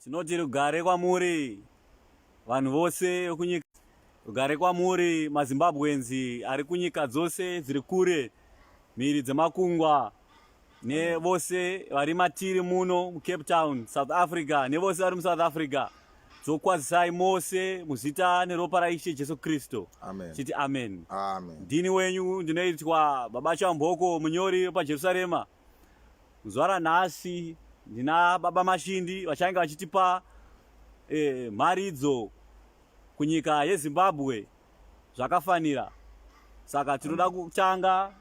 Tinoti rugare kwamuri vanhu vose vekunyika, rugare kwamuri maZimbabweans ari kunyika dzose dziri kure mhiri dzemakungwa nevose vari matiri muno muCape Town, South Africa nevose vari muSouth Africa. Dzokwazisai mose muzita neropa raIshe Jesu Kristu. Amen. Chiti amen. Amen. Ndini wenyu ndinoitwa Baba Chamboko munyori wepaJerusarema. Zuva ranhasi ndina Baba Mashindi vachange vachitipa eh, mharidzo kunyika yeZimbabwe zvakafanira. Saka tinoda kutanga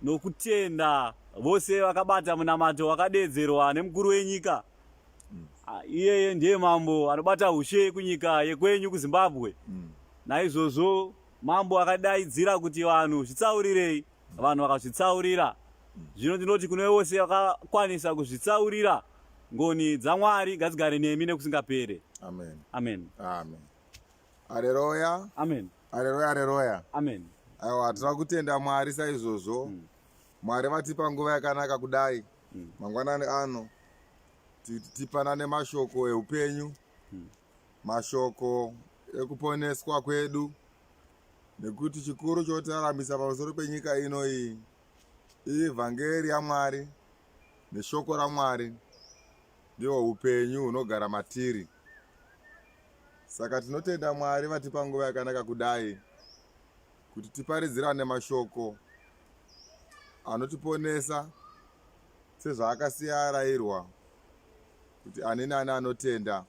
nokutenda vose vakabata munamato wakadeedzerwa nemukuru wenyika. Ah, iyeye ndiye mambo anobata ushe kunyika yekwenyu kuZimbabwe. Naizvozvo mambo akadaidzira kuti vanhu zvitsaurirei, vanhu vakazvitsaurira. Zvino ndinoti kune vose vakakwanisa kuzvitsaurira, ngoni dzaMwari ngadzigare nemi nekusingapere. Amen. Amen. Amen. Areroya. Amen. Areroya, areroya. Amen. Aiwa, tinoda kutenda Mwari saizvozvo. Mwari vatipa nguva yakanaka kudai. Mangwanani ano tipanane mashoko eupenyu. Mashoko ekuponeswa kwedu. Nekuti chikuru chotiraramisa pamusoro penyika ino iyi ivhangeri yaMwari neshoko raMwari ndihwo upenyu hunogara matiri. Saka tinotenda Mwari vatipa nguva yakanaka kudai kuti tiparidzirane mashoko anotiponesa sezvaakasiya arairwa kuti ani nani anotenda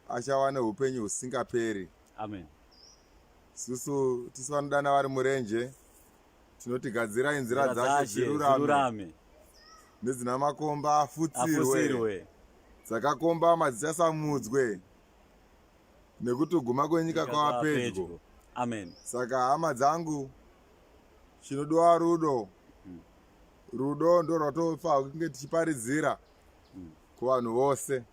achawana upenyu husingaperi. Amen. Susu tisu vanodana vari murenje tinoti gadzirai nzira dzacho dzirurame nedzina makomba afutsirwe dzakakombama dzichasamudzwe nekuti kuguma kwenyika kwava pedyo. Amen. Saka hama dzangu, chinodiwa rudo. Rudo ndo rwatofanira kunge tichiparidzira kuvanhu vose.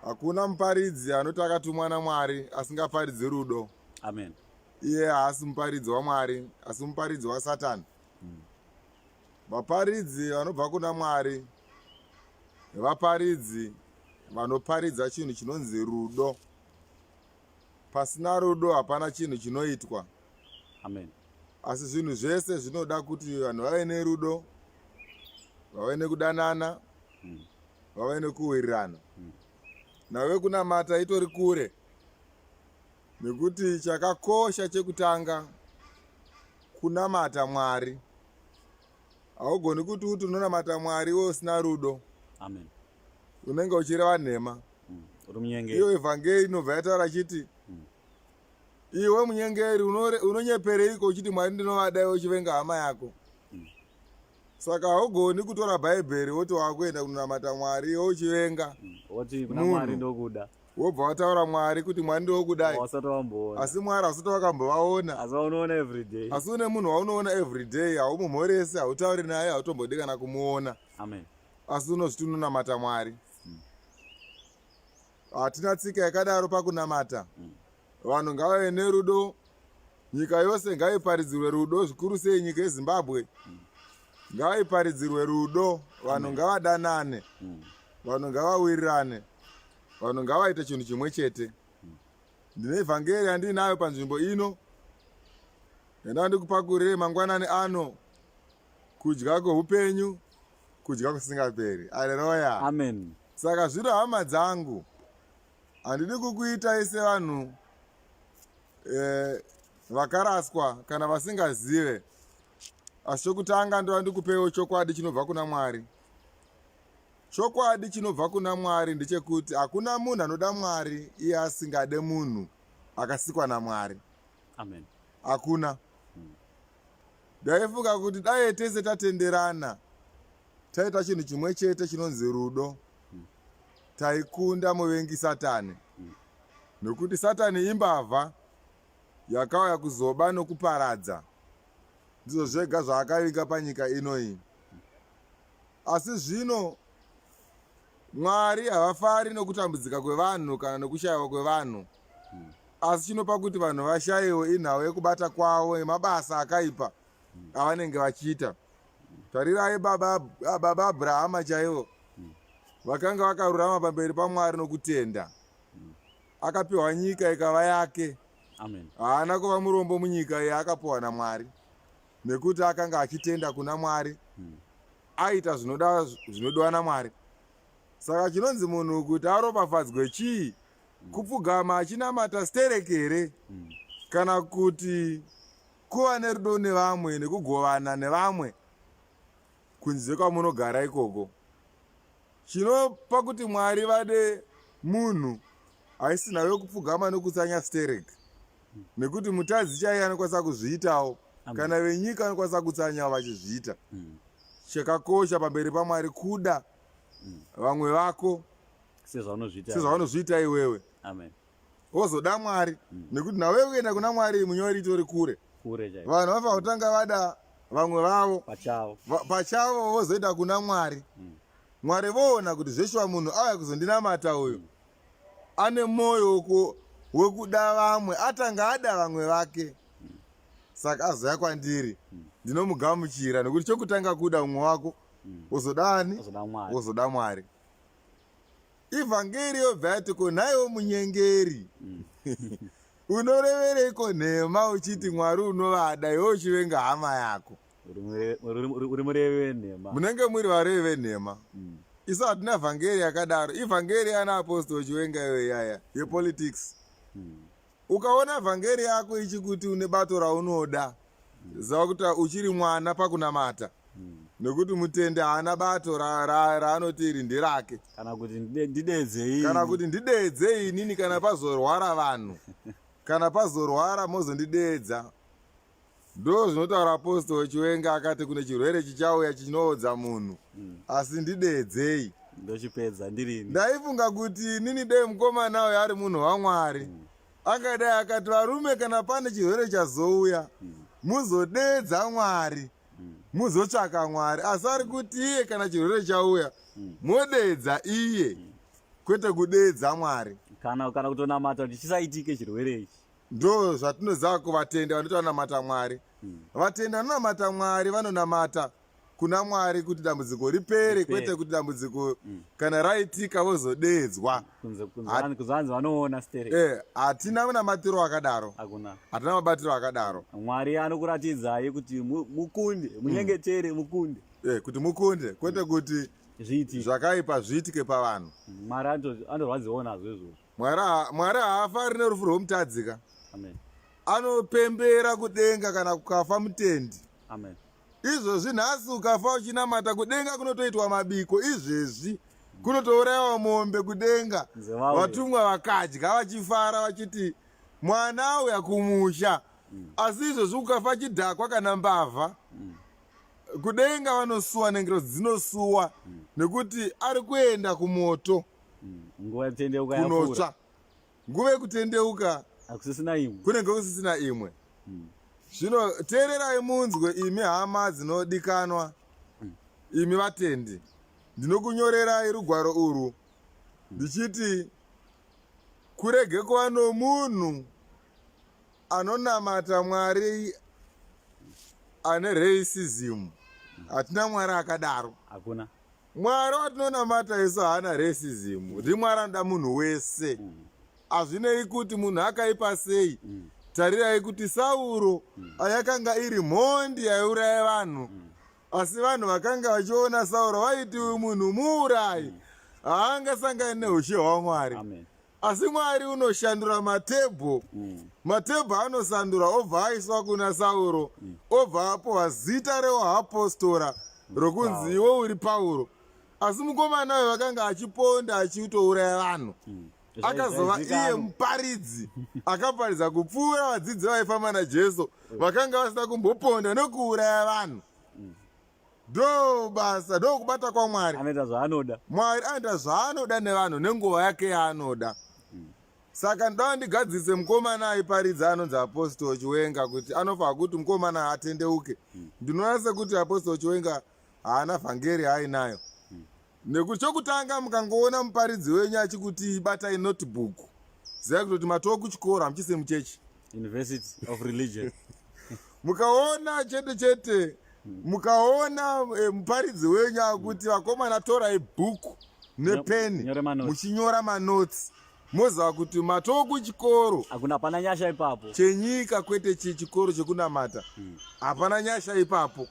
Hakuna muparidzi anoti akatumwa naMwari asingaparidzi rudo. Amen. Iye haasi muparidzi waMwari, asi muparidzi waSatani. Vaparidzi vanobva kuna Mwari vaparidzi vanoparidza chinhu chinonzi rudo. Pasina rudo hapana chinhu chinoitwa. Amen. Asi zvinhu zvese zvinoda kuti vanhu vave nerudo, vave nekudanana, vave nekuwirirana. Nawe kunamata itori kure, nekuti chakakosha chekutanga kunamata Mwari. Haugoni kuti uti unonamata Mwari iwe usina rudo. Amen. Unenge uchireva nhema. Uri munyengeri. Iyo evhangeri inobva yataura chiti iwe munyengeri unonyepereiko uchiti Mwari ndinovada iwe uchivenga hama yako. Saka haugoni kutora Bhaibheri woti wakuenda kunonamata Mwari iwe uchivenga Woti kuna Mwari ndokuda. Wobva wataura Mwari kuti Mwari ndokudai. Wasati wamboona. Asi Mwari hausati wakambovaona. Asi waunoona everyday. Asi une munhu waunoona everyday, haumumhoresi, hautauri naye, hautombodi kana kumuona. Amen. Asi unozviti unonamata Mwari. Hatina tsika yakadaro pakunamata. Vanhu ngavave nerudo. Nyika yose ngaiparidzirwe rudo, zvikuru sei nyika yeZimbabwe. Ngaiparidzirwe rudo, vanhu ngavadanane, vanhu ngavawirirane, vanhu ngavaite chinhu chimwe chete. Ndine evhangeri yandinayo panzvimbo ino yandava ndikupakurire mangwanani ano, kudya kweupenyu, kudya kusingaperi. Aleluya. Amen. Saka zvino hama dzangu, handidi kukuitai sevanhu vakaraswa kana vasingazive, asi chokutanga ndoda ndikupewo chokwadi chinobva kuna Mwari. Chokwadi chinobva kuna Mwari ndechekuti hakuna munhu anoda Mwari iye asingade munhu akasikwa naMwari. Amen. Hakuna. Ndaifunga kuti dai tese tatenderana taita chinhu chimwe chete chinonzi rudo, taikunda muvengi Satani. Nokuti Satani imbavha yakauya kuzoba nokuparadza. Ndizvo zvega zvaakavinga panyika ino iyi. Asi zvino Mwari havafari nokutambudzika kwevanhu kana nokushayiwa kwevanhu. Asi chinopa kuti vanhu vashayiwe inhau yekubata kwavo yemabasa akaipa avanenge vachiita. Tarirai baba Abrahama chaivo. Vakanga vakarurama pamberi paMwari nokutenda. Akapiwa nyika ikava yake. Amen. Haana kuva murombo munyika yaakapiwa naMwari, nekuti akanga achitenda kuna Mwari. Aita zvinoda zvinodiwa naMwari. Saka chinonzi munhu kuti aropafadzwe chii? Kupfugama achinamata sterek here? Kana kuti kuva nerudo nevamwe nekugovana nevamwe kunze kwamunogara ikoko? Chinopa kuti Mwari vade munhu haisi nhau yekupfugama nekutsanya sterek, nekuti mutadzi chaiye anokwanisa kuzviitawo, kana venyika vanokwanisa kutsanyawo vachizviita. Chakakosha pamberi paMwari kuda vamwe vako sezvaunozviita iwewe. Amen. Wozoda Mwari, nekuti nhau yekuenda kuna Mwari munyori itori kure. Vanhu vanofanira kutanga vada vamwe vavo pachavo, vozoenda kuna Mwari. Mwari voona kuti zveshuwa munhu auya kuzondinamata uyu ane mwoyo wekuda vamwe, atanga ada vamwe vake, saka azouya kwandiri, ndinomugamuchira, nekuti chokutanga kuda mumwe wako, wozoda ani? Wozoda Mwari. Ivhangeri yobva yati, ko nhaiwo munyengeri, unorevereiko nhema uchiti Mwari unovada, iwe uchivenga hama yako? Uri murevi wenhema. Munenge muri varevi venhema. Isu hatina vhangeri yakadaro. Ivhangeri yana Apostol Chiwenga iwe yaya yepolitics. Ukaona vhangeri yako ichikuti une bato raunoda, ziva kuti uchiri mwana pakunamata, nekuti mutende haana bato raanoti iri nderake. Kana kuti ndidedzei. Kana kuti ndidedzei inini kana pazorwara vanhu, kana pazorwara mozondidedza. Ndo zvinotaura Apostol Chiwenga, akati kune chirwere chichauya chinoodza munhu, asi ndidedzei. Ndochipedza ndirini. Ndaifunga kuti inini dei mukomana uyo ari munhu waMwari, akadai akati, varume, kana pane chirwere chazouya, muzodedza Mwari, muzotsvaka Mwari. Asi ari kuti iye kana chirwere chauya, modedza iye, kwete kudedza Mwari. Kana kutonamata kuti chisaitike chirwere ichi. Ndo zvatinoziva kuvatendi vanoti vanamata Mwari. Vatendi vanonamata Mwari vanonamata kuna Mwari kuti dambudziko ripere, kwete kuti dambudziko kana raitika vozodedzwa. Kuzanzi vanoona sterek. Hatina munamatiro akadaro. Hakuna. Hatina mabatiro akadaro. Mwari anokuratidzai kuti mukunde, munyengetere mukunde. Kuti mukunde, kwete kuti zviitike zvakaipa zviitike pavanhu. Mwari anorwadziwawo nazvo izvozvo. Mwari haafari nerufu rwomutadzi ka. Amen. Anopembera kudenga kana kukafa mutendi. Amen. Izvozvi nhasi ukafa uchinamata, kudenga kunotoitwa mabiko izvezvi, kunotourayiwa mombe kudenga, vatumwa vakadya vachifara vachiti mwana auya kumusha. Asi izvozvi ukafa chidhakwa kana mbavha, kudenga vanosuwa, nengirozi dzinosuwa, nekuti ari kuenda kumoto. Nguva yekutendeuka kunotsva. Nguva yekutendeuka hakusisina imwe. Kunenge kusisina imwe. Zvino teererai munzwe, imi hama dzinodikanwa, imi vatendi. Ndinokunyorerai rugwaro urwu ndichiti kurege kuva nomunhu anonamata Mwari ane racism. Hatina Mwari akadaro. Hakuna. Mwari watinonamata isu haana racism. Ndimwari anoda munhu wese, hazvinei kuti munhu akaipa sei. Tarirai kuti Sauro yakanga iri mhondi yaiuraya vanhu, asi vanhu vakanga vachiona Sauro vaiti, uyu munhu muurayi, haangasangani neushe hwaMwari. Amen. Asi Mwari unoshandura matebho. Matebho anosandura, obva aiswa kuna Sauro, obva apuwa zita reuapostora rokunzi iwe uri Pauro. Asi mukomana uyu vakanga achiponda, achitouraya vanhu, akazova iye muparidzi akaparidza kupfuura vadzidzi vaifamba naJesu vakanga vasina kumboponda nekuuraya vanhu. Ndo basa, ndo kubata kwaMwari. Anoita zvaanoda. Mwari anoita zvaanoda nevanhu nenguva yake yaanoda. Saka ndoda ndigadzise mukomana aiparidza anonzi Apostol Chiwenga kuti anofanira kuti mukomana atendeuke. Ndinoona sekuti Apostol Chiwenga haana vhangeri ainayo, nekuti chokutanga, mukangoona muparidzi wenyu achikuti batai notebook, zivai kutoti matoo kuchikoro, hamuchisi muchechi. University of Religion. Mukaona chete chete, mukaona muparidzi wenyu akuti, vakomana, torai bhuku. nepeni muchinyora manotsi moziva kuti matoo kuchikoro hakuna hapana nyasha ipapo chenyika kwete chechikoro chekunamata hmm. hapana nyasha ipapo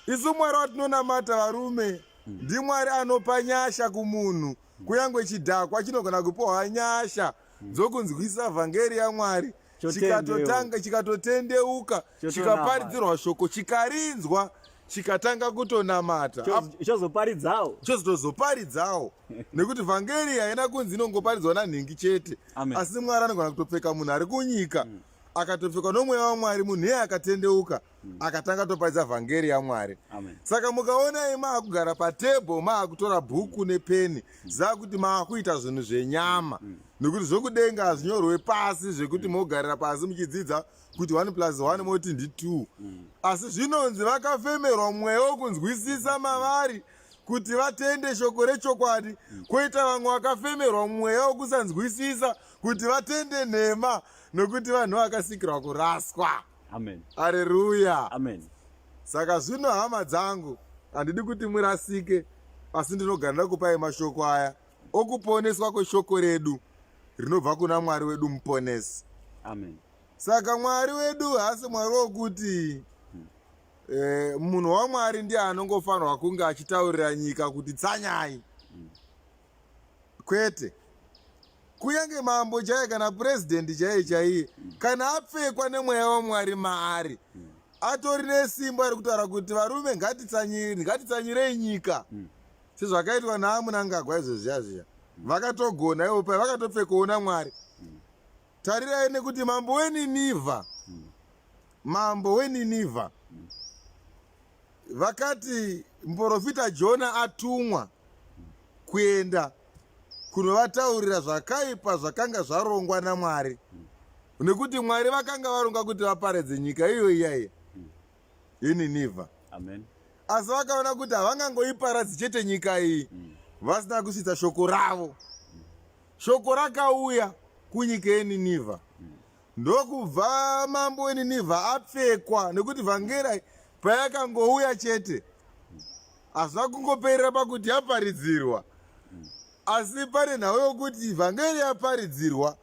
isu mwari watinonamata varume hmm. ndimwari anopa nyasha kumunhu hmm. kunyange chidhakwa chinogona kupiwa nyasha dzokunzwisisa vhangeri yamwari chikatotanga chikatotendeuka chikaparidzirwa shoko chikarinzwa chikatanga kutonamata chozoparidzawo chozotozoparidzawo nekuti vhangeri haina kunzi inongoparidzwa nanhingi chete asi mwari anogona kutopfeka munhu ari kunyika mm. akatopfekwa nomweya wamwari munhu iye akatendeuka mm. akatanga toparidza vhangeri yamwari saka mukaona maakugara patebho maakutora bhuku mm. nepeni mm. ziva kuti maakuita zvinhu zvenyama mm. nekuti zvokudenga hazvinyorwe pasi zvekuti mm. mogarira pasi muchidzidza kuti 1 plus 1 moti ndi 2 mm. asi zvinonzi vakafemerwa mweya wokunzwisisa mavari kuti vatende shoko rechokwadi mm. kwoita vamwe vakafemerwa mweya wokusanzwisisa kuti vatende nhema nokuti vanhu vakasikirwa kuraswa amen areruya amen saka zvino hama dzangu handidi kuti murasike asi ndinogara ndakupai mashoko aya okuponeswa kweshoko redu rinobva kuna mwari wedu muponesi amen saka mwari wedu haasi mwari wokuti eh, munhu wamwari ndiye anongofanirwa kunge achitaurira nyika kuti tsanyai kwete kunyange mambo chaiye kana purezidendi chaiye chaiye kana apfekwa nemweya wamwari maari atori nesimba rekutaura kuti varume ngatitsanyirei nyika sezvakaitwa naamunangagwa izvo zviya zviya vakatogona ivo pai vakatopfekawo namwari tarirai nekuti mambo weninivha mambo weninivha vakati muprofita jona atumwa kuenda kunovataurira zvakaipa zvakanga zvarongwa namwari nekuti mwari vakanga varonga kuti vaparadze nyika iyo iyaiya yeninivha asi vakaona kuti havangangoiparadzi chete nyika iyi mm. vasina kusvitsa shoko ravo shoko rakauya kunyika yeninivha mm. Ndokubva mambo weNinivha apfekwa nekuti vhangeri payakangouya chete hazvina kungoperera pakuti yaparidzirwa asi pane nhau yokuti vhangeri yaparidzirwa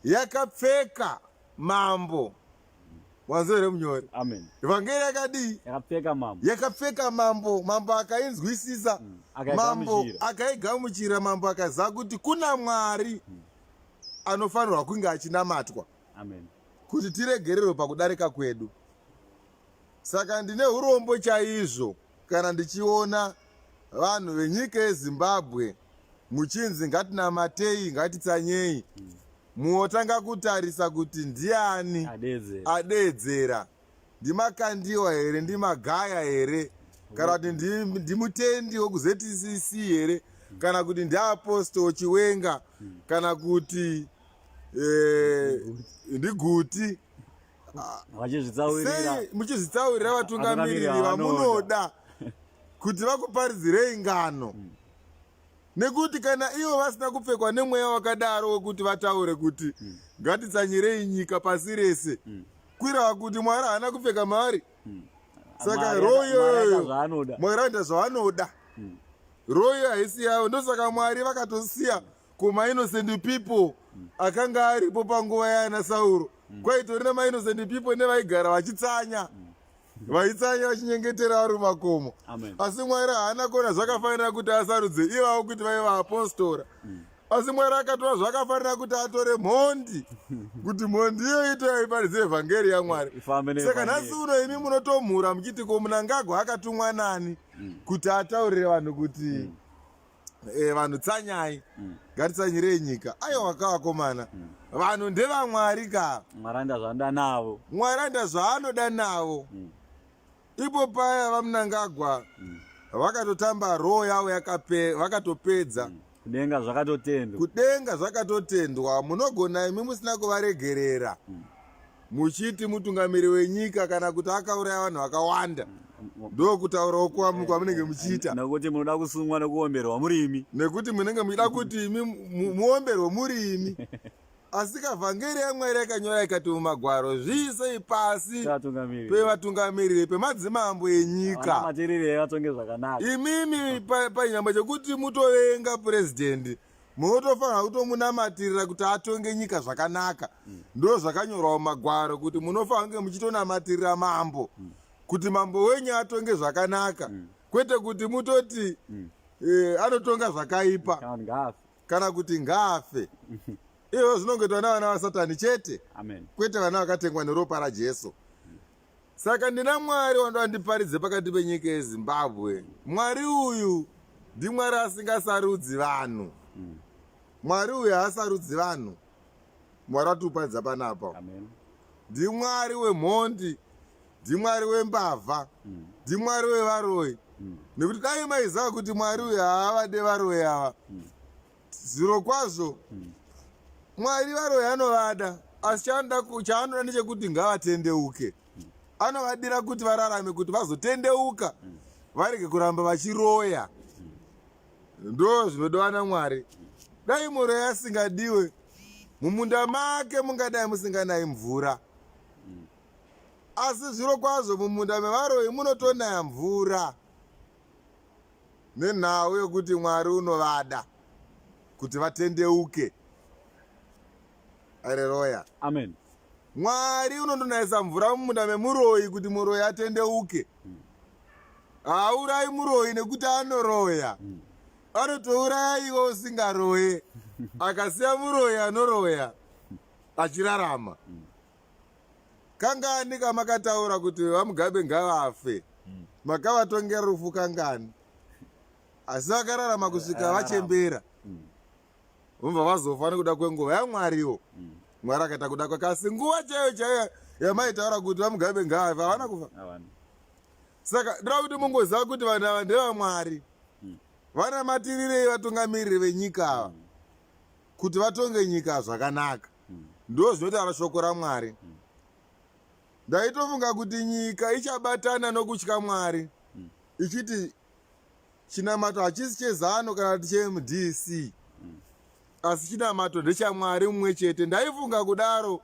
yakapfeka mambo wanzwa here munyori amen vhangeri yakadii yakapfeka mambo yakapfeka mambo mambo akainzwisisa mm. mambo akaigamuchira mambo akaziva kuti kuna mwari mm. anofanirwa kunge achinamatwa Amen. Kuti tiregererwe pakudarika kwedu. Saka ndine urombo chaizvo kana ndichiona vanhu venyika yeZimbabwe muchinzi ngatinamatei ngatitsanyei mm. muotanga kutarisa kuti ndiani adeedzera ndimakandiwa here ndimagaya here kana kuti ndimutendi wekuztcc here kana kuti ndiapostle chiwenga kana kuti eh, ndiguti sei muchizvitsaurira vatungamiriri vamunoda kuti vakuparidzirei ngano mm. Nekuti kana ivo vasina kupfekwa nemweya wakadaro wekuti vataure kuti mm. ngatitsanyirei nyika pasi rese mm. kwirava kuti Mwari haana kupfeka maari mm. saka roho iyoyo Mwari anoita zvaanoda mm. roho iyo haisi yavo ndosaka Mwari vakatosiya kumainnocent people mm. akanga aripo panguva yaana Sauro mm. kwaitori nemainnocent people nevaigara vachitsanya mm. vaitsanya vachinyengetera vari mumakomo asi mwari haana kuona zvakafanira kuti asarudze ivavo kuti vaive vaapostora mm. asi mwari akatora zvakafanira kuti atore mhondi kuti mhondi iyo ito yaiparidza evhangeri yamwari saka nhasi uno imi munotomhura muchiti ko munangagwa akatumwa nani mm. kuti ataurire vanhu kuti mm. e, vanhu tsanyai mm. ngatitsanyirei nyika aiwa ka vakomana mm. vanhu ndevamwari ka mwari anoita zvaanoda navo mwari anoita zvaanoda navo mm. ipo paya vamunangagwa mm. vakatotamba roo yavo vakatopedza mm. kudenga zvakatotendwa kudenga zvakatotendwa munogona imi musina kuvaregerera mm. Muchiti mutungamiri wenyika kana kuti akauraya vanhu vakawanda ndokutaurawo kwamunenge muchiita nekuti munoda kusungwa nekuomberwa muri imi nekuti munenge muchida kuti imi muomberwe muri imi. Asi kavhangeri yaMwari yakanyora ikati mumagwaro, zviisei pasi pevatungamiriri pemadzimambo enyika. Imimi panyamba chekuti mutovenga purezidendi munotofanira kutomunamatirira kuti atonge nyika zvakanaka. Ndo zvakanyorwa mumagwaro kuti munofanira kunge muchitonamatirira mambo kuti mambo wenyu atonge zvakanaka, kwete kuti mutoti anotonga zvakaipa kana kuti ngaafe. Izvo zvinongoitwa navana vaSatani chete. Amen. Kwete vana vakatengwa neropa raJesu. Saka ndina Mwari wanoda ndiparidze pakati penyika yeZimbabwe. Mwari uyu ndiMwari asingasarudzi vanhu. Mwari uyu haasarudzi vanhu. Mwari atiuparidza panapa. Amen. NdiMwari wemhondi, ndiMwari wembavha, ndiMwari wevaroyi. Nekuti dai maiziva kuti Mwari uyu haavade varoyi ava. Zvirokwazvo Mwari varoyi anovada, asi chaanoda ndechekuti ngavatendeuke. Anovadira kuti vararame, kuti vazotendeuka, varege kuramba vachiroya. Ndo zvinodiwa naMwari. Dai muroyi asingadiwe, mumunda make mungadai musinganayi mvura. Asi zvirokwazvo mumunda mevaroyi munotonaya mvura, nenhau yekuti Mwari unovada kuti vatendeuke. Haleluya. Amen. Mwari unondonayisa mvura mumunda memuroyi kuti muroyi atendeuke. Haaurayi muroyi nekuti anoroya. Anotouraya iwe usingaroye. Akasiya muroyi anoroya achirarama. Kangani kamakataura kuti VaMugabe ngavafe? Makavatongera rufu kangani? Asi vakararama kusvika vachembera. Vobva vazofa nekuda kwenguva yaMwariwo. Mwari akaita kuda kwake, asi nguva chaiyo chaiyo yamaitaura kuti VaMugabe ngavafe havana kufa. Saka ndoda kuti mungoziva kuti vanhu ava ndevaMwari. Vanamatirirei vatungamiriri venyika ava kuti vatonge nyika zvakanaka. Ndo zvinotaura shoko raMwari. Ndaitofunga kuti nyika ichabatana nokutya Mwari, ichiti chinamato hachisi cheZANU kana kuti cheMDC, asi chinamato ndechaMwari mumwe chete. Ndaifunga kudaro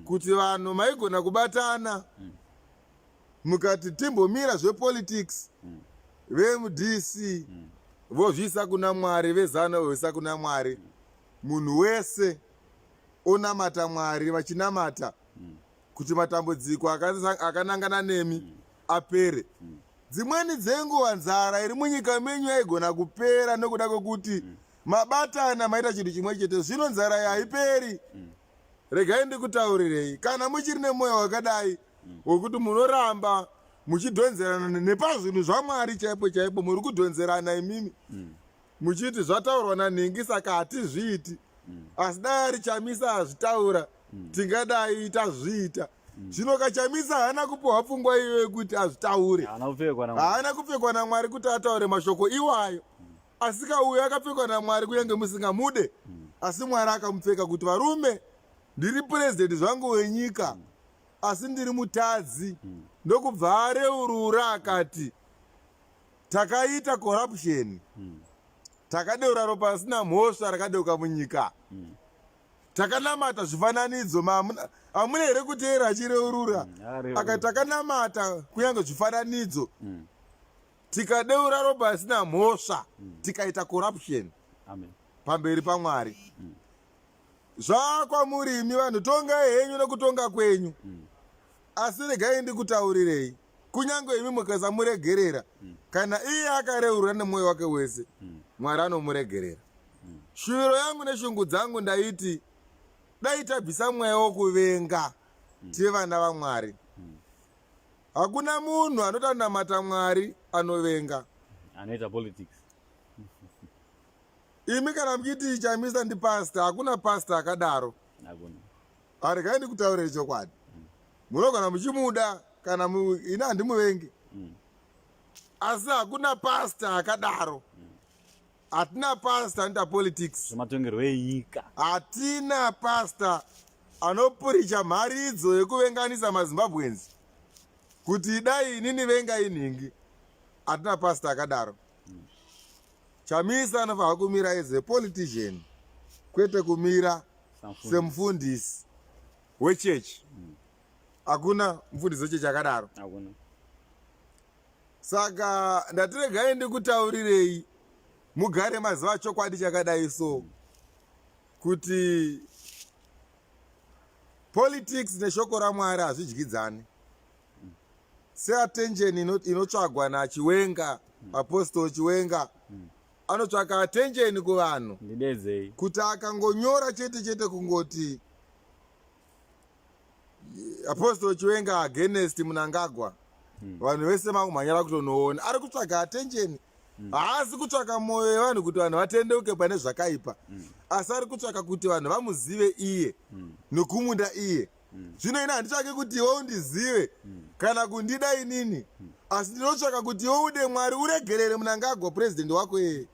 kuti vanhu maigona kubatana mukati timbomira zvepolitics, veMDC vozviisa kuna Mwari, veZANU vozviisa kuna Mwari, munhu wese onamata Mwari, vachinamata kuti matambudziko akanangana nemi apere. Dzimweni dzenguva nzara iri munyika menyu yaigona kupera nekuda kwekuti mabatana maita chinhu chimwe chete. Zvino nzara haiperi. Regai ndikutaurirei, kana muchiri nemwoyo wakadai wekuti munoramba muchidhonzerana nepazvinhu zvaMwari chaipo chaipo, muri kudhonzerana imimi muchiti zvataurwa nanhingi saka hatizviiti, asi dai ari Chamisa azvitaura tingadai tazviita. Zvino kaChamisa haana kupiwa pfungwa iyoyo yekuti azvitaure, haana kupfekwa naMwari kuti ataure mashoko iwayo. Asi kauyo akapfekwa naMwari, kunyange musingamude, asi Mwari akamupfeka kuti varume, ndiri purezidendi zvangu wenyika, asi ndiri mutadzi. Ndokubva areurura akati takaita corruption, takadeura ropa risina mhosva rakadeuka munyika, takanamata zvifananidzo. Hamuna here kuteera achireurura? Akati takanamata kunyange zvifananidzo, tikadeura ropa risina mhosva, tikaita corruption pamberi paMwari. Zvakwamuri imi vanhu, tongai henyu nekutonga kwenyu. Asi regai ndikutaurirei, kunyange imi mukasamuregerera, kana iye akareurura nemwoyo wake wese, Mwari anomuregerera. Shuviro yangu neshungu dzangu, ndaiti dai tabvisa mweya wokuvenga, tive vana vaMwari. Hakuna munhu anotanamata Mwari anovenga, anoita politics. Imi kana muchiti Chamisa ndipasta, hakuna pasta akadaro. Aregai ndikutaurire chokwadi. Munogona muchimuda kana ini handimuvengi, asi hakuna pasta akadaro. Hatina pasta anoita politics zvematongerwo enyika. Hatina pasta anopuricha mharidzo yekuvenganisa maZimbabweans kuti dai inini venga inhingi. Hatina pasta akadaro. Chamisa anofanira kumira as a politician, kwete kumira Semufundisi wechechi. Hakuna mufundisi wechechi akadaro. Hakuna. Saka ndatiregai ndikutaurirei mugare maziva chokwadi chakadai so kuti politics neshoko raMwari hazvidyidzani. Seattention inotsvagwa naChiwenga, Apostle Chiwenga anotsvaka attention kuvanhu. Ndidedzei. Kuti akangonyora chete chete kungoti Apostle Chiwenga against Mnangagwa, vanhu vese vakumhanyira kutonoona. Ari kutsvaga attention. Haasi kutsvaka mwoyo yevanhu kuti vanhu vatendeuke pane zvakaipa, asi ari kutsvaka kuti vanhu vamuzive iye nokumunda iye. Zvino ini handitsvake kuti iwe undizive kana kundida inini, asi ndinotsvaka kuti iwe ude Mwari, uregerere Mnangagwa purezidendi wako iyeye.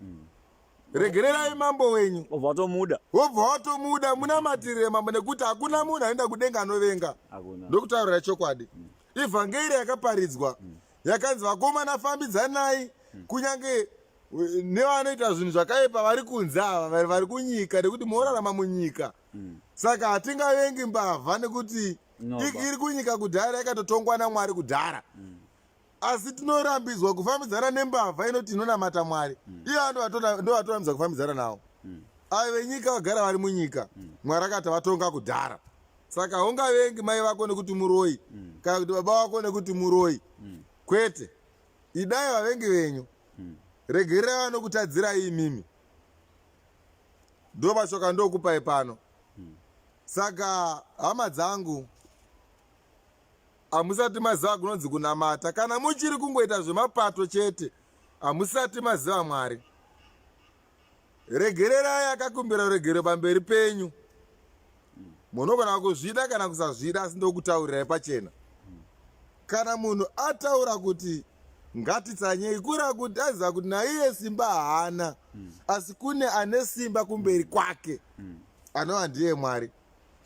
Regererai mambo wenyu. Wobva watomuda. Wobva watomuda, munamatirire mambo, nekuti hakuna munhu anoenda kudenga anovenga. Hakuna. Ndokutaurira chokwadi. Ivhangeri yakaparidzwa yakanzi vakomana fambidzanai, kunyange nevanoita zvinhu zvakaipa vari kunze ava, vari kunyika, nekuti munorarama munyika. Saka hatingavengi mbavha nekuti iri kunyika kudhara, yakatotongwa naMwari kudhara. Asi tinorambidzwa kufambidzana nembavha inoti inonamata Mwari. Iye ndovatorambidza kufambidzana navo. Avo venyika vagara vari munyika, Mwari akati vatonga kudhara. Saka haungavengi mai vako nekuti muroyi, kana kuti baba vako nekuti muroyi. Kwete, idai vavengi venyu, regererai vanokutadzirai imimi. Ndo mashoka ndokupai pano. Saka hama dzangu, hamusati maziva kunonzi kunamata. Kana muchiri kungoita zvemapato chete, hamusati maziva Mwari. Regererai akakumbira ruregero pamberi penyu. Munogona kuzvida kana kusazvida, asi ndokutaurirai pachena. Kana munhu ataura kuti ngatitsanyei, kura kuti aziva kuti naiye simba haana, asi kune ane simba kumberi kwake, anova ndiye Mwari.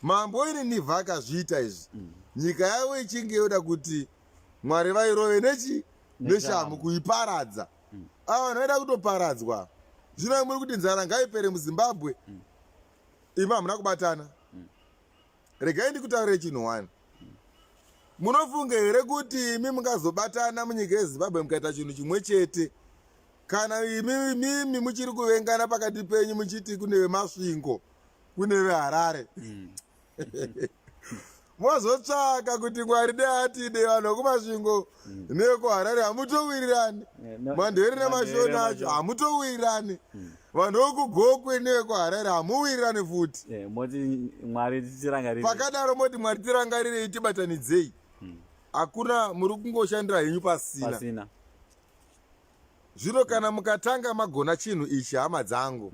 Mambo weNinivha akazviita izvi, nyika yavo ichinge yoda kuti Mwari vairove nechi neshamu kuiparadza. Ava vanhu vaida kutoparadzwa. Zvino muri kuti nzara ngaipere muZimbabwe, imi hamuna kubatana. Regai ndikutaurire chinhu one. Munofunga here kuti imi mungazobatana munyika yeZimbabwe mukaita chinhu chimwe chete, kana imi mimi muchiri kuvengana pakati penyu, muchiti kune veMasvingo, kune veHarare? Mozotsvaka kuti Mwari deatide vanhu vekuMasvingo nekuHarare hamutowirirani. No, Mandevere Mandevere neMashona acho Mashona. Hamutowirirani. Vanhu vekuGokwe nevekuHarare hamuwirirani futi. Moti Mwari tichirangarire. Pakadaro moti Mwari tirangarirei, tibatanidzei. Hakuna, muri kungoshandira henyu pasina. Pasina. Zvino kana mukatanga magona chinhu ichi, hama dzangu,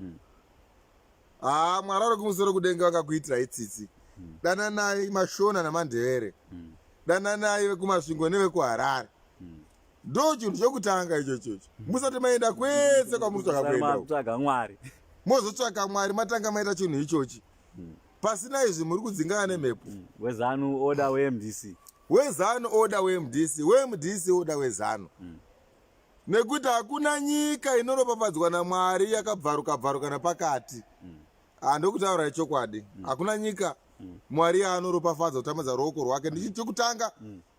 haa, Mwari ari kumusoro kudenga vakakuitirai tsitsi. Dananai Mashona naMandevere, dananai vekuMasvingo nevekuHarare. Ndo chinhu chokutanga ichochocho, musati maenda kwese kwamuri kutsvaka kuenda uko. Matsvaga Mwari. Mozotsvaka Mwari matanga maita chinhu ichochi. Pasina izvi muri kudzingana nemhepo. WeZanu order weMDC. WeZanu order weMDC, weMDC order weZanu, nekuti hakuna nyika inoropafadzwa naMwari yakabvaruka bvaruka napakati. Handokutaurai chokwadi, hakuna nyika Mwari yaanoropafadza kutambadza ruoko rwake. Ndichi chokutanga,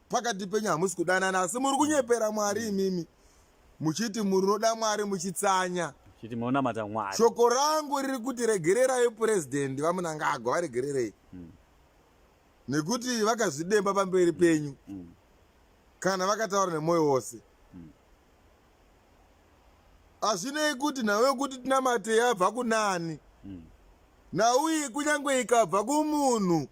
pakati penyu hamusi kudanana, asi muri kunyepera Mwari imimi muchiti munoda Mwari, muchitsanya. Chiti munonamata Mwari. Shoko rangu riri kuti regererai purezidendi vaMnangagwa, varegererei nekuti vakazvidemba pamberi penyu kana vakataura nemwoyo wose. Hazvinei kuti nhau yekuti tinamate yabva kunani. Nhau iyi kunyange ikabva kumunhu,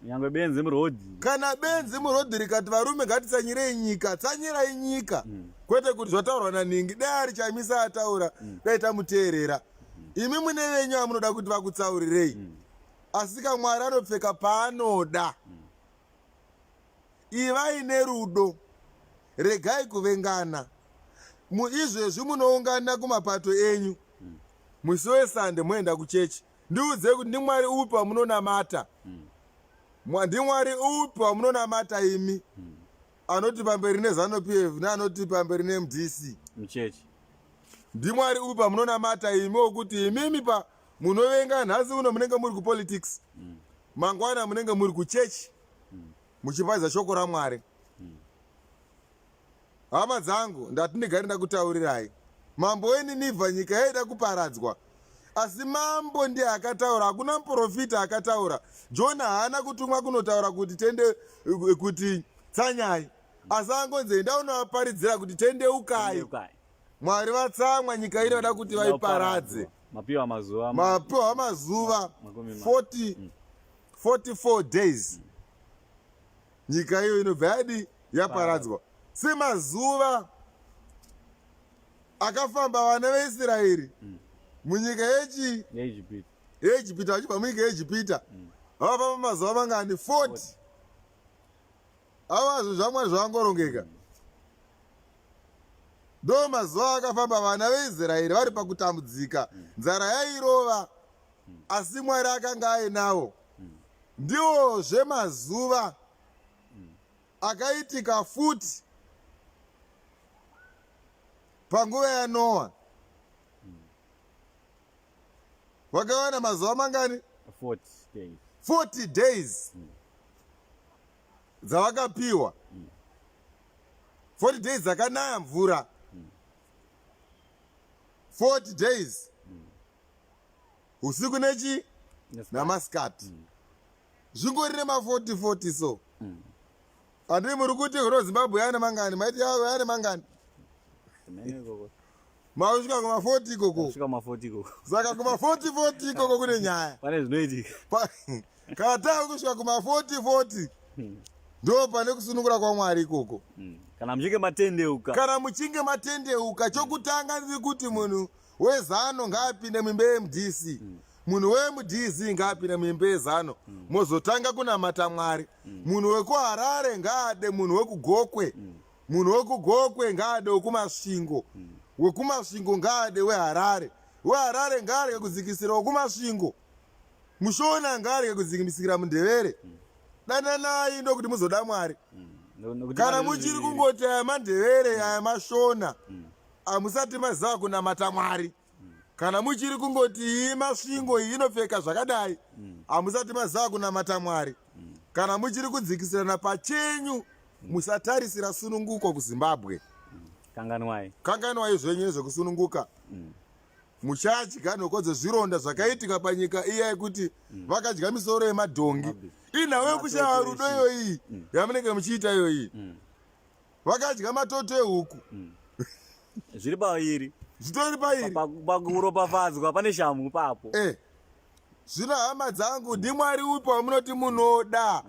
Nyangwe benzi murodhi. Kana benzi murodhi rikati varume ngatitsanyirei nyika, tsanyirai nyika, kwete kuti zvataurwa naningi. Dai ari Chamisa ataura, dai tamuteerera. Imi mune venyu amunoda kuti vakutsaurirei, asi kaMwari anopfeka paanoda. Ivai nerudo, regai kuvengana. Muizvezvi munoungana kumapato enyu musi weSande, moenda kuchechi. Ndiudzei kuti ndiMwari upi wamunonamata? NdiMwari upi wamunonamata imi anoti pamberi neZanu PF neanoti pamberi neMDC? Muchechi. NdiMwari upi pamunonamata imi wokuti imimi pa Munovenga nhasi uno munenge muri kupolitics. Mangwana munenge muri kuchechi. Muchiparidza shoko raMwari. Hama dzangu, ndati ndigare ndakutaurirai. Mambo weNinivha nyika yaida kuparadzwa. Asi mambo ndiye akataura, hakuna muprofita akataura. Jona haana kutumwa kunotaura kuti tende kuti tsanyai. Asi angonzi enda unovaparidzira kuti tendeukai. Mwari vatsamwa nyika ino vada kuti vaiparadze. Mapiwa mazuva. Mapiwa mazuva 40 44 days. Nyika iyo inobva yadi yaparadzwa. Semazuva akafamba vana veIsraeri munyika yechi yeEgipita vachibva munyika yeEgipita vafamba mazuva mangani 40 ava zvinhu zvaMwari zvavangorongeka ndo mazuva akafamba vana veIsraeri vari pakutambudzika nzara yairova asi Mwari akanga ainawo ndiwozve mazuva akaitika futi panguva yaNoa vakawana mazuva mangani 40 days 40 days dzavakapiwa 40 days dzakanaya mvura 40 days usiku nechi namasikati zvingori nema 40 40 so handii muri kuti huro Zimbabwe yaane mangani maiti yavo yaane mangani makusvika kuma 40 ikoko svika ma 40 ikoko saka kuma 40 40 ikoko kune nyaya pane zvinoitika kana taa kusvika kuma 40 40 ndo pane kusunungura kwaMwari ikoko kana muchinge matendeuka kana muchinge matendeuka chokutanga ndiri kuti munhu wezano ngaapinde muimba yeMDC munhu weMDC ngaapinde muimba yezano mozotanga kunamata Mwari munhu wekuHarare ngaade munhu wekuGokwe munhu wekuGokwe ngaade wekuMasvingo wekuMasvingo ngaade weHarare weHarare ngaarege kudzikisira wekuMasvingo muShona ngaarege kudzikisira muNdevere dananai ndokuti muzoda Mwari kana muchiri kungoti aya maNdevere aya maShona hamusati maziva kunamata Mwari kana muchiri kungoti iyi Masvingo iyi inopfeka zvakadai hamusati maziva kunamata Mwari kana muchiri kudzikisirana pachenyu musatarisira sununguko kuZimbabwe kanganwai kanganwai zvenyu nezvekusununguka muchadya nhoko dzezvironda zvakaitika panyika iya yekuti vakadya misoro yemadhongi inhau yekushaya rudo iyoyi yamunenge muchiita iyoyi vakadya matoto ehuku zviri pairi zvitori pairi pakuropafadzwa pane shamu papo eh zvino hama dzangu ndiMwari upi wamunoti munoda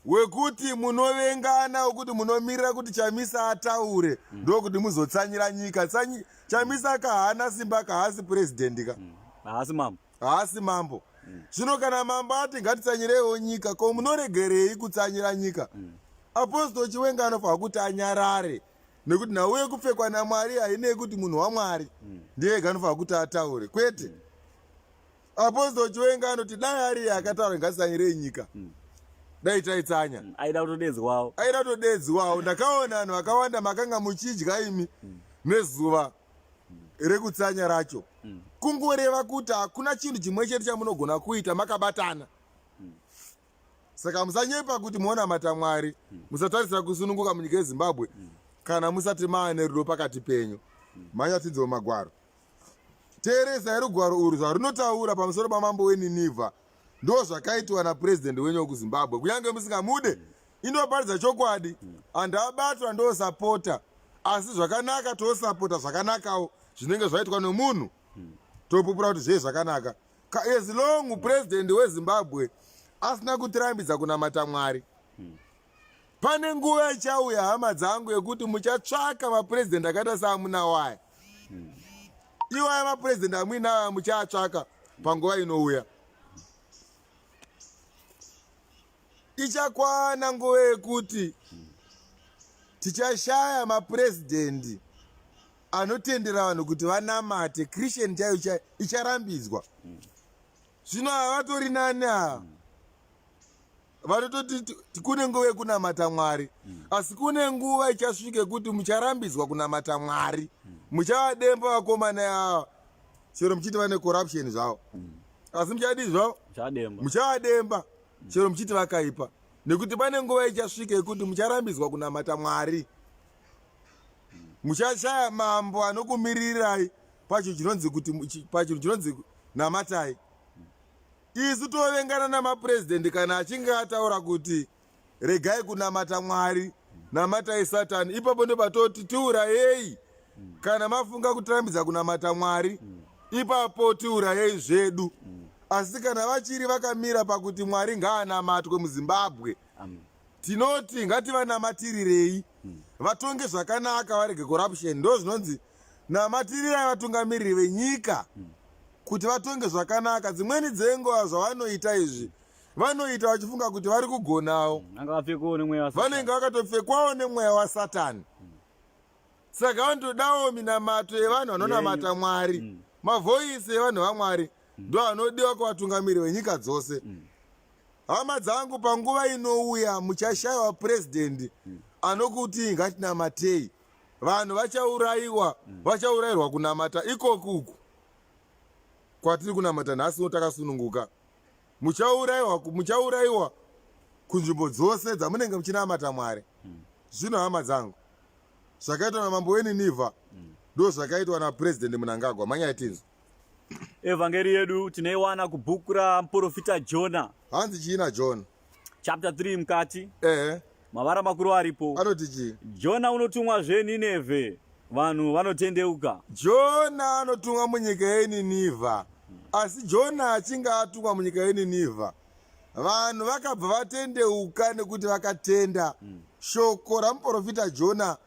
wekuti munovengana wekuti munomirira kuti Chamisa ataure ndokuti muzotsanyira nyika Chamisa kahana simba kahasi purezidendi ka haasi mambo haasi mambo zvino kana mambo ati ngatitsanyireiwo nyika ko munoregerei kutsanyira nyika Apostle Chiwenga anofanira kuti anyarare nekuti nhau yekupfekwa naMwari hainei kuti munhu waMwari ndiye ega anofanira kuti ataure kwete Apostle Chiwenga anoti dai ari akataura ngatitsanyirei nyika dai taitsanya aida kutodedzwawo aida kutodedzwawo ndakaona vanhu vakawanda makanga muchidya imi nezuva rekutsanya racho kungoreva kuti hakuna chinhu chimwe chete chamunogona kuita makabatana saka musanyepa kuti muonamata Mwari musatarisira kusununguka munyika yeZimbabwe kana musati maane rudo pakati penyu manyatidzewo magwaro teeresai rugwaro urwu zvarunotaura pamusoro pamambo weNinivha ndo zvakaitwa napurezidendi wenyu wekuZimbabwe kunyange musingamude inoparidza chokwadi handabatwa ndosapota asi zvakanaka tosapota zvakanakawo zvinenge zvaitwa nomunhu topupura kuti zvei zvakanaka as long purezidendi weZimbabwe asina kutirambidza kunamata Mwari pane nguva ichauya hama dzangu yekuti muchatsvaka mapurezidendi akaita saamunawaya iwaya mapurezidendi amuinayo muchaatsvaka panguva inouya ichakwana nguva yekuti tichashaya mapurezidendi anotendera vanhu kuti vanamate Christian chaiyo icharambidzwa zvino havatori nani ava vanototi kune nguva yekunamata Mwari asi kune nguva ichasvika yekuti mucharambidzwa kunamata Mwari muchavademba vakomana ava. Chero muchiti vane corruption zvavo. Asi muchadii zvavo? Muchavademba. Chero muchiti vakaipa. Nekuti pane nguva ichasvika yekuti mucharambidzwa kunamata Mwari. Muchashaya mambo anokumirirai pachinhu chinonzi kuti pachinhu chinonzi namatai. Isu tovengana namapurezidendi kana achinge ataura kuti regai kunamata Mwari, namatai Satani. Ipapo ndopatoti tiurayei. Kana mafunga kutirambidza kunamata Mwari, ipapo tiurayei zvedu. Asi kana vachiri vakamira pakuti Mwari ngaanamatwe muZimbabwe, tinoti ngativanamatirirei vatonge zvakanaka, varege corruption. Ndo zvinonzi namatirirai vatungamiriri venyika kuti vatonge zvakanaka. Dzimweni dzenguva zvavanoita izvi vanoita vachifunga kuti vari kugonawo, vanenge vakatopfekwawo nemweya waSatani. Saka vanotodawo minamato yevanhu vanonamata Mwari, mavhoisi evanhu vaMwari ndo anodiwa kuvatungamiri venyika dzose. Hama dzangu, panguva inouya muchashayiwa purezidendi anokuti ngatinamatei. Vanhu vachaurayiwa, vachaurayirwa kunamata ikoku uku kwatiri kunamata nhasi uno takasununguka. Muchaurayiwa, muchaurayiwa kunzvimbo dzose dzamunenge muchinamata Mwari. Zvino hama dzangu, zvakaitwa namambo weNinivha ndo zvakaitwa napurezidendi Mnangagwa. Manyaya tinzwe. Evhangeri yedu tinoiwana kubhuku ramuprofita Jona. Hanzi chii naJona? Chapter 3 mukati. Ehe. Mavara makuru aripo. Anoti chii? Jona unotumwa zveNinevhe, vanhu vanotendeuka. Jona anotumwa munyika yeNinivha. Asi Jona achinge atumwa munyika yeNinivha, vanhu vakabva vatendeuka nekuti vakatenda shoko ramuprofita Jona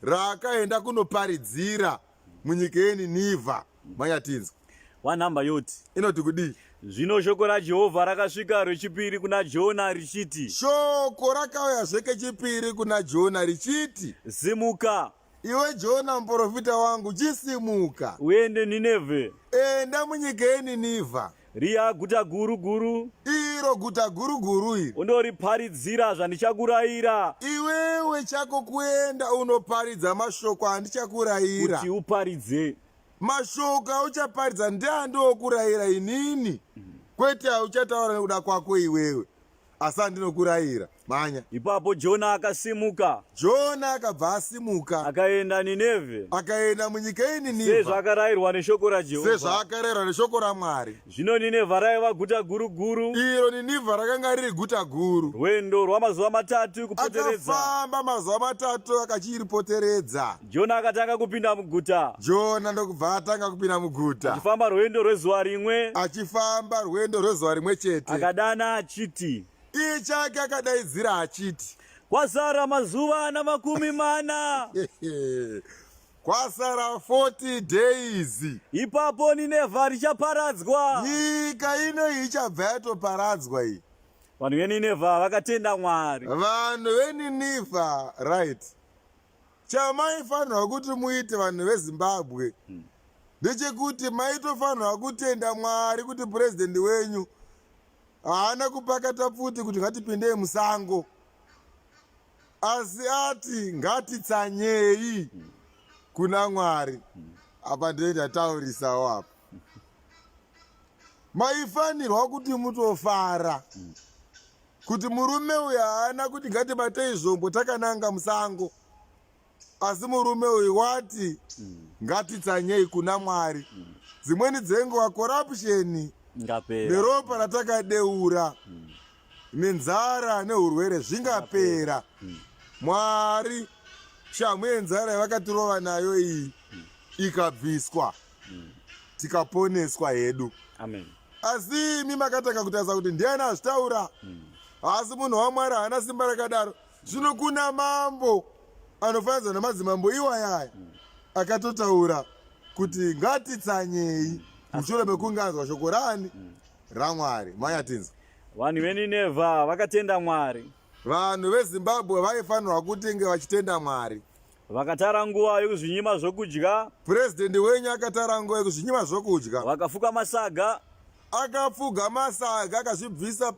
raakaenda kunoparidzira munyika yeNinivha. Manyatinzwa. Wanhamba yoti. Inoti kudii? Zvino shoko raJehovha rakasvika rwechipiri kuna Jona richiti. Shoko rakauyazve kechipiri kuna Jona richiti. Simuka. Iwe Jona muprofita wangu, chisimuka. Uende Ninevhe. Enda munyika yeNinivha. Riya guta guru guru. Iro guta guru guru iri. Undoriparidzira zvandichakurayira. Iwewe chako kuenda unoparidza mashoko andichakurayira. Kuti uparidze. Mashoko auchaparidza ndeandiokurayira inini, kwete auchataura nekuda kwako iwewe, asi andinokurayira. Mhanya. Ipapo Jona akasimuka. Jona akabva asimuka. Akaenda Ninevhe. Akaenda munyika yeNinivha. Sezvaakarayirwa neshoko raJehovha. Sezvaakarayirwa neshoko raMwari. Zvino Ninevha raiva guta guru guru. Iro Ninivha rakanga riri guta guru. Rwendo rwamazuva matatu kupoteredza. Akafamba mazuva matatu akachiripoteredza. Jona akatanga kupinda muguta. Jona ndokubva atanga kupinda muguta. Achifamba rwendo rwezuva rimwe. Achifamba rwendo rwezuva rimwe chete. Akadana achiti. Iye chake akadaidzira achiti. Kwasara mazuva ana 40. Kwasara 40 days. Ipapo Ninevha richaparadzwa. Nyika ino iyi ichabva yatoparadzwa iyi. Vanhu veNinevha vakatenda Mwari. Vanhu veNinevha, right. Chamaifanirwa kuti muite vanhu veZimbabwe ndechekuti maitofanirwa kutenda Mwari kuti purezidendi wenyu haana kupakata pfuti kuti ngatipindei musango, asi ati ngatitsanyei kuna Mwari. Apa ndiye ndataurisawo apa. Maifanirwa kuti mutofara kuti murume uyu haana kuti ngatibatei zvombo takananga musango, asi murume uyu wati ngatitsanyei kuna Mwari. Dzimweni dzenguva corruption neropa ratakadeura nenzara neurwere zvingapera. Mwari shamhu yenzara yavakatirova nayo iyi ikabviswa, tikaponeswa hedu. Amen. Asi imi makatanga kutarisa kuti ndiani azvitaura. Asi munhu waMwari haana simba rakadaro. Zvino kuna mambo anofananidzwa namadzimambo iwayaya akatotaura kuti ngatitsanyei mushure mekunge anzwa shoko rani raMwari. Manyatinzwa. Vanhu veNinevha vakatenda Mwari. Vanhu veZimbabwe vaifanirwa kutinge vachitenda Mwari. Vakatara nguva yekuzvinyima zvokudya. Purezidendi wenyu akatara nguva yekuzvinyima zvokudya. Vakafuka masaga. Akafuga masaga akazvibvisa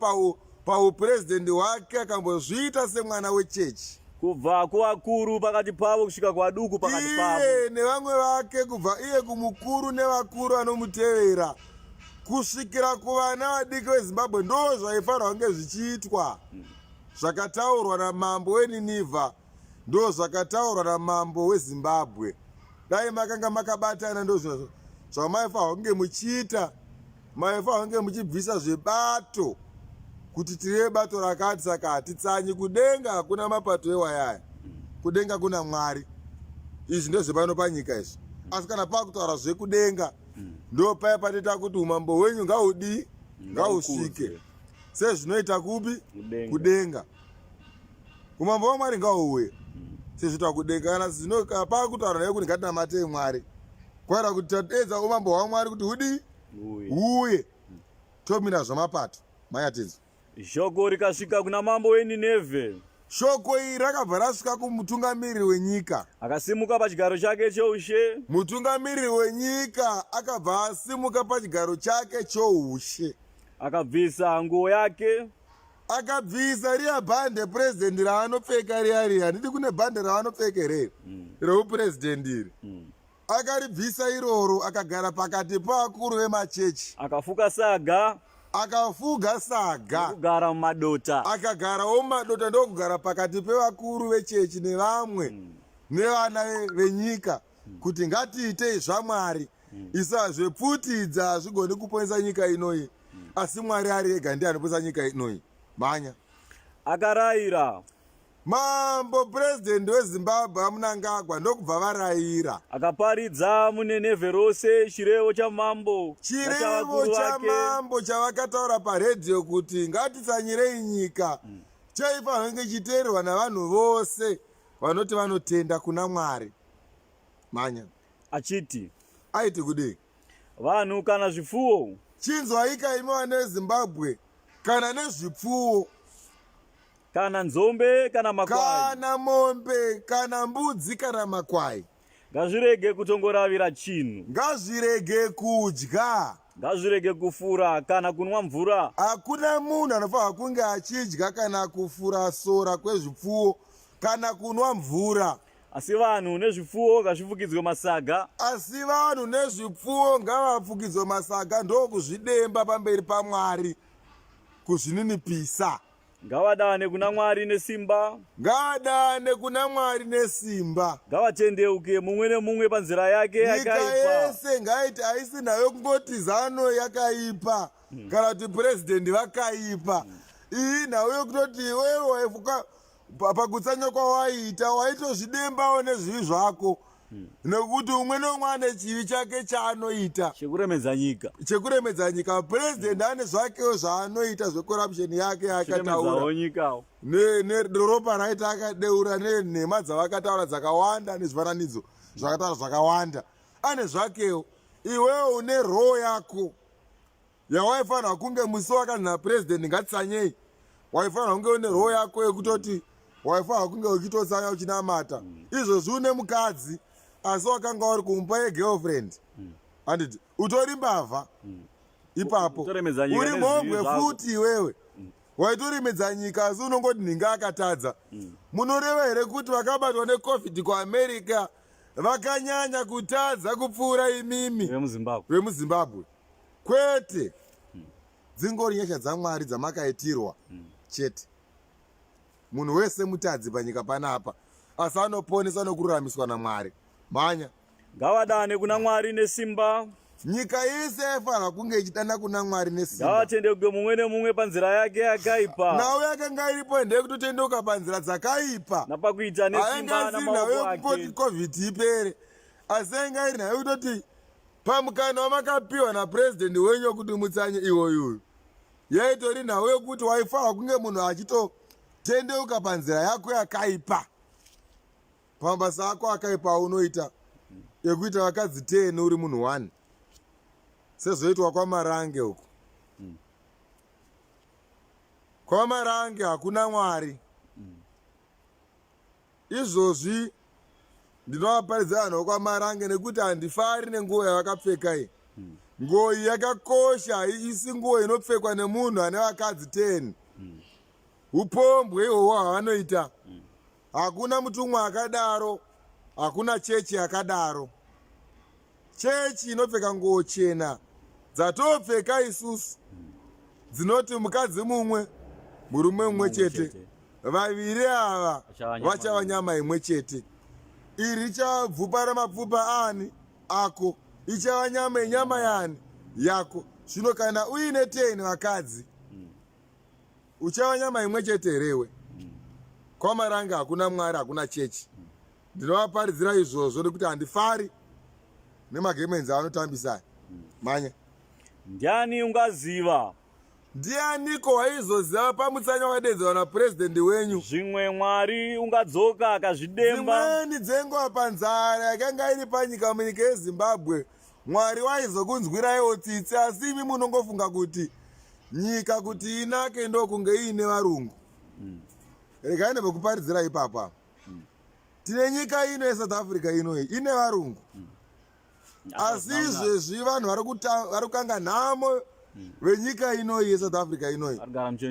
paupurezidendi hwake, akambozviita semwana wechechi. Kubva kuvakuru pakati pavo kusvika kuvaduku pakati pavo. Iye nevamwe vake, kubva iye kumukuru nevakuru vanomutevera kusvikira kuvana vadiki veZimbabwe, ndo zvaifanirwa kunge zvichiitwa. Zvakataurwa namambo weNinivha ndo zvakataurwa namambo weZimbabwe. Dai makanga makabatana, ndo zvamaifanirwa kunge muchiita. Maifanirwa kunge muchibvisa zvebato kuti tiri vebato rakati, saka hatitsanyi. Kudenga hakuna mapato ewayaya, kudenga kuna Mwari. Izvi ndezvepano panyika izvi, asi kana pakutaura zvekudenga, ndo paya patoita kuti umambo hwenyu ngaudii, ngausvike sezvinoita kupi? Kudenga. Umambo hwaMwari ngauuye sezvinoita kudenga. Kana zvino pakutaura naye kuti ngatinamatei Mwari, kwaira kuti tadedza umambo hwaMwari kuti hudii, huuye, tomira zvamapato. Manyatinzwa. Shoko rikasvika kuna mambo weNinevhe. Shoko iri rakabva rasvika kumutungamiriri wenyika. Akasimuka pachigaro chake choushe. Mutungamiriri wenyika akabva asimuka pachigaro chake choushe. Akabvisa nguo yake. Akabvisa riya bhande purezidendi raanopfeka riya riya. Handiti kune bhande ravanopfeka here reupurezidendi iri? Akaribvisa iroro, akagara pakati pavakuru vemachechi. Akafuka saga. Akafuga saga. Kugara mumadota. Akagarawo mumadota, ndokugara pakati pevakuru vechechi nevamwe nevana venyika kuti ngatiitei zvaMwari. Isa zvepfutidza hazvigoni kuponesa nyika inoyi, asi Mwari ari ega ndiye anoponesa nyika inoyi. Mhanya. Akarayira. Mambo purezidendi weZimbabwe aMnangagwa ndokubva varayira. Akaparidza muNinevhe rose chirevo chamambo. Chirevo chamambo chavakataura paredhiyo kuti ngatitsanyirei nyika chaifanirwa kunge chiteererwa navanhu vose vanoti vanotenda kuna Mwari. Mhanya. Achiti. Aiti kudii? Vanhu kana zvipfuwo. Chinzwaika imi vana veZimbabwe, kana nezvipfuwo. Kana nzombe kana makwai. Kana mombe kana mbudzi kana makwai. Ngazvirege kutongoravira chinhu. Ngazvirege kudya. Ngazvirege kufura kana kunwa mvura. Hakuna munhu anofanirwa kunge achidya kana kufura sora kwezvipfuwo kana kunwa mvura. Asi vanhu nezvipfuwo ngazvifukidzwe masaga. Asi vanhu nezvipfuwo ngavafukidzwe masaga, ndokuzvidemba pamberi paMwari, kuzvininipisa. Ngavadane kuna Mwari nesimba. Ngavadane kuna Mwari nesimba. Ngavatendeuke mumwe nemumwe panzira yake yakaipa. Nyika yese ngaiti haisi nayo kungoti zano yakaipa kana kuti purezidendi vakaipa. Iyi nhau yekutoti iwewe waifuka pakutsanya kwawaiita, waitozvidembawo nezvivi zvako, nekuti umwe neumwe ane chivi chake chaanoita chekuremedza nyika. Chekuremedza nyika. Purezidendi ane zvakewo zvaanoita zvecorruption yake yaakataura nyikawo neropa raita akadeura, nenhema dzavakataura dzakawanda, nezvifananidzo zvakataura zvakawanda. Ane zvakewo. Iwewo une roo yako yawaifanira kunge musi wakanzi napurezidendi ngatitsanyei, waifanira kunge une roo yako yekutoti waifanira kunge uchitotsanya uchinamata. Izvozvi une mukadzi, asi wakanga uri kumupa yegirlfriend, handiti utori mbavha ipapo? Uri mhombwe futi iwewe. Waitoremedza nyika, asi unongoti nhinga akatadza. Munoreva here kuti vakabatwa neCovid kuAmerica vakanyanya kutadza kupfuura imimi vemuZimbabwe? Kwete. Dzingori nyasha dzaMwari dzamakaitirwa chete. Munhu wese mutadzi panyika panapa, asi anoponeswa nokururamiswa naMwari. Mhanya. Ngavadane kuna Mwari nesimba. Nyika yese yaifanira kunge ichidana kuna Mwari nesimba. Ngavatendeuke mumwe nemumwe panzira yake yakaipa. Nhau yakanga iripo ndeyekutotendeuka panzira dzakaipa napakuita nesimba namaoko ake. Covid ipere, asi yainga iri nhau yekutoti pamukana wamakapiwa napurezidendi wenyu wekuti mutsanye iwoyuyu, yaitori nhau yekuti waifanira kunge munhu achitotendeuka panzira yako yakaipa, pamabasa ako akaipa aunoita ekuita vakadzi 10 uri munhu 1, sezvoitwa kwaMarange uku. KwaMarange hakuna Mwari. Izvozvi ndinovaparidza vanhu vekwaMarange nekuti handifari nenguo yavakapfeka iyi. Nguo iyi yakakosha, isi nguo inopfekwa nemunhu ane vakadzi 10. Upombwe ihwohwo hwavanoita. Hakuna mutumwa akadaro, hakuna chechi yakadaro. Chechi inopfeka nguo chena dzatopfeka isusu dzinoti mukadzi mumwe murume mumwe chete, vaviri ava vachava nyama imwe chete. Iri richava bvupa ramapfupa ani ako, ichava nyama yenyama yaani yako. Zvino kana uine 10 vakadzi uchava nyama imwe chete here iwe? KwaMarange hakuna Mwari, hakuna chechi. Ndinovaparidzira izvozvo nekuti handifari nemagemenzi aanotambisa. Manya. Ndiani ungaziva? Ndianiko waizoziva pamutsanyo wakadedzwa napurezidendi wenyu? Zvimwe Mwari ungadzoka akazvidemba. Dzimweni dzenguva panzara yakanga iri panyika munyika yeZimbabwe, Mwari waizokunzwiraiwo tsitsi, asi imi munongofunga kuti nyika kuti inake ndokunge iine varungu. Regai ndivokuparidzira ipapa. Tine nyika ino yeSouth Africa ino iyi ine varungu. Asi izvezvi vanhu vari kukanga nhamo venyika inoyi yeSouth Africa inoyi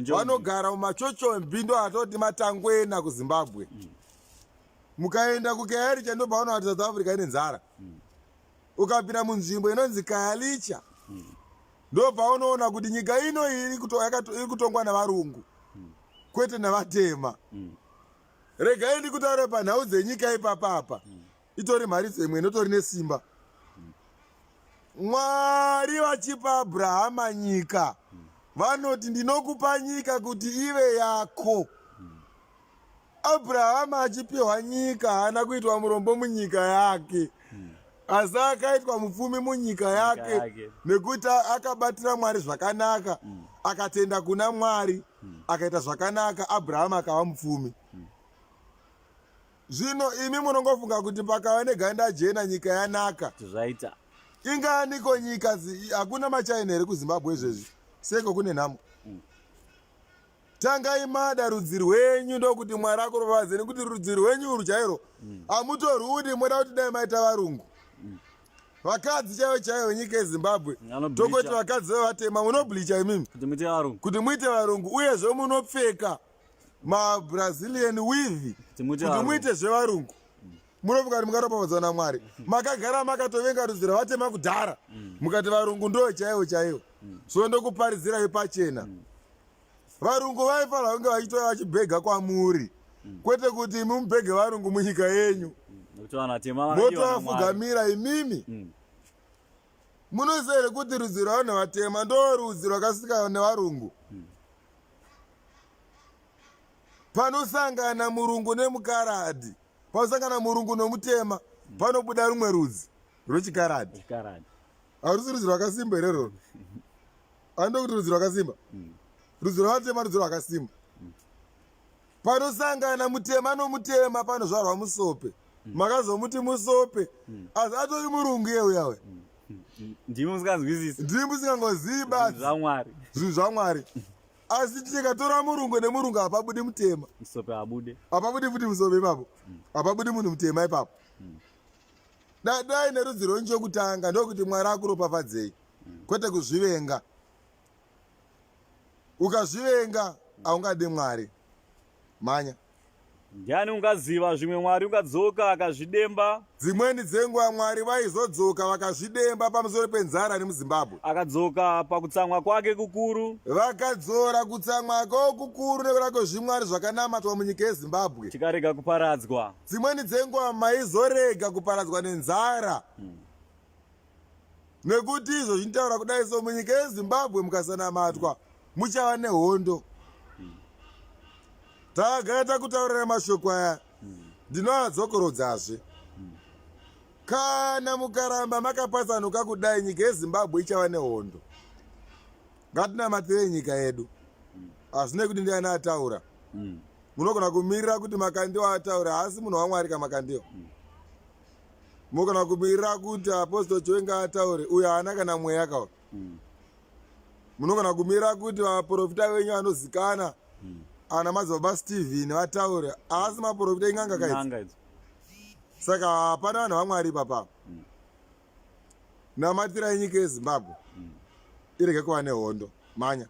vanogara mumachochombi ndo atoti matangwena kuZimbabwe. Mukaenda kuKayaricha ndopaona kuti South Africa ine nzara. Ukapinda munzvimbo inonzi Kayalicha ndopaunoona kuti nyika ino iri kutongwa navarungu kwete navatema. Regai ndikutaure panhau dzenyika ipapa apa. Itori mharidzo imwe inotori nesimba. Mwari vachipa Abrahama nyika vanoti ndinokupa nyika kuti ive yako. Abrahama achipiwa nyika haana kuitwa murombo munyika yake, asi akaitwa mupfumi munyika yake nekuti akabatira Mwari zvakanaka, akatenda kuna Mwari, akaita zvakanaka. Abrahama akava mupfumi. Zvino imi munongofunga kuti pakava neganda jena nyika yanaka. Zvaita. Ingaaniko nyika? Hakuna maChina here kuZimbabwe izvezvi? Seko kune nhamo. Tangai mada rudzi rwenyu ndokuti Mwari akurovadze, nekuti rudzi rwenyu urwu chairo hamutorwudi, moda kuti dai maita varungu. Vakadzi chaivo chaivo nyika yeZimbabwe, tongoti vakadzi vevatema munoblicha imimi kuti muite varungu, uyezve munopfeka maBrazilian weave kuti muite zvevarungu. Munofunga kuti mukaropafadzwa naMwari? Makagara makatovenga rudzi rwavatema kudhara, mukati varungu ndo chaivo chaivo. So ndokuparidzirai pachena, varungu vaifanira kunge vachitouya vachibhega kwamuri, kwete kuti imi mubhege varungu munyika yenyu, motovafugamira imimi. Munoziva here kuti rudzi rwavanhu vatema ndo rudzi rwakasika nevarungu? Panosangana murungu nemukaradhi, panosangana murungu nomutema, panobuda rumwe rudzi rwechikaradhi. Harusi rudzi rwakasimba here roro? Handokuti rudzi rwakasimba, rudzi rwavatema rudzi rwakasimba. Panosangana mutema nomutema panozvarwa musope. Makazomuti musope, asi atori murungu iye uyawe. Ndimi musinganzwisisi. Ndimi musingangozivi badzi zvamwari. Zvinhu zvamwari. Asi tikatora murungu nemurungu hapabudi mutema. Musope habude. Hapabudi futi musope ipapo. Hapabudi munhu mutema ipapo. Dai nerudzi rwenyu chokutanga ndokuti Mwari akuropafadzei, kwete kuzvivenga. Ukazvivenga haungadi Mwari. Manya. Ndiani ungaziva zvimwe Mwari ungadzoka akazvidemba? Dzimweni dzenguva Mwari vaizodzoka vakazvidemba pamusoro penzara nemuZimbabwe. Akadzoka pakutsamwa kwake kukuru. Vakadzora kutsamwa kwavo kukuru nekuda kwezvimwari zvakanamatwa munyika yeZimbabwe. Tikarega kuparadzwa. Dzimweni dzenguva maizorega kuparadzwa nenzara. Nekuti izvo zvinotaura kudai so munyika yeZimbabwe mukasanamatwa muchava nehondo. Tagara takutaurira mashoko aya, ndinoadzokorodzazve. Kana mukaramba makapatsanuka kudai, nyika yeZimbabwe ichava nehondo. Ngatinamatirei nyika yedu. Hazvinei kuti ndiani ataura. Munogona kumirira kuti Makandiwa ataura, haasi munhu waMwari kaMakandiwa. Munogona kumirira kuti Apostle Chiwenga ataure, uyo haana kana mweya kawa. Munogona kumirira kuti vaprofita venyu vanozikana ana madzibaba Steven vataure, haasi maprofita, ing'anga kaidzi. Saka hapana vanhu vaMwari ipapa. Namatirai nyika yeZimbabwe irege kuva nehondo. Manya.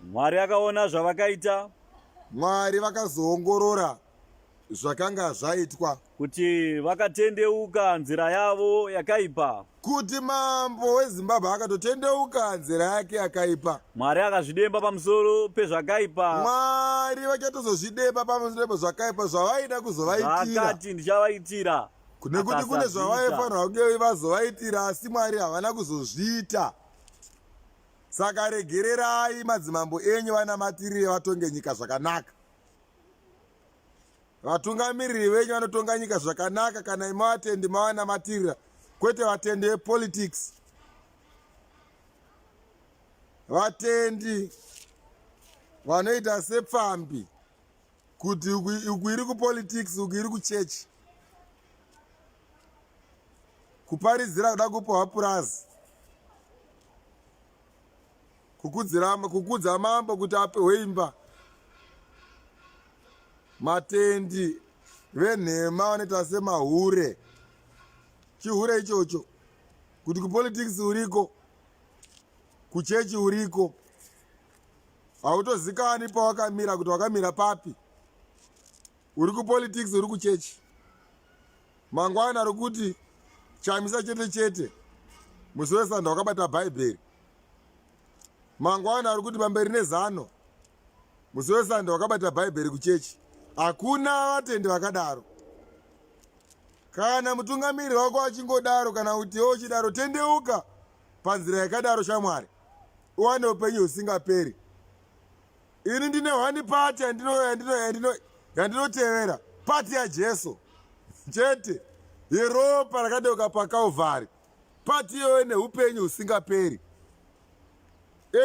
Mwari akaona zvavakaita. Mwari vakazoongorora. Zvakanga zvaitwa. Kuti vakatendeuka nzira yavo yakaipa. Kuti mambo weZimbabwe akatotendeuka nzira yake yakaipa. Mwari akazvidemba pamusoro pezvakaipa. Mwari vachatozozvidemba pamusoro pezvakaipa zvavaida kuzovaitira. Zvaakati ndichavaitira. Nekuti kune zvavaifanirwa kunge vazovaitira asi Mwari havana kuzozviita. Saka regererai madzimambo enyu vanamatirire vatonge nyika zvakanaka. Vatungamiriri venyu vanotonga nyika zvakanaka kana imi vatendi mavanamatirira kwete vatendi vepolitics. Vatendi vanoita sepfambi kuti uku iri kupolitics uku iri kuchechi kuparidzira kuda kupiwa purazi kukudzira kukudza mambo kuti apihwe imba matendi venhema vanoita semahure chihure ichocho kuti kupolitics uriko kuchechi uriko hautozikani pawakamira kuti wakamira papi uri kupolitics uri kuchechi mangwana rokuti chamisa chete chete musi wesanda wakabata bhaibheri mangwana ari kuti pamberi nezano musi wesanda wakabata bhaibheri kuchechi hakuna vatendi vakadaro kana mutungamiriri wako achingodaro kana kuti iwe uchidaro tendeuka panzira yakadaro shamwari uwane upenyu husingaperi ini ndine hwani pati yandinotevera pati yajesu chete yeropa rakadeuka pakalvari pati iyoyo neupenyu husingaperi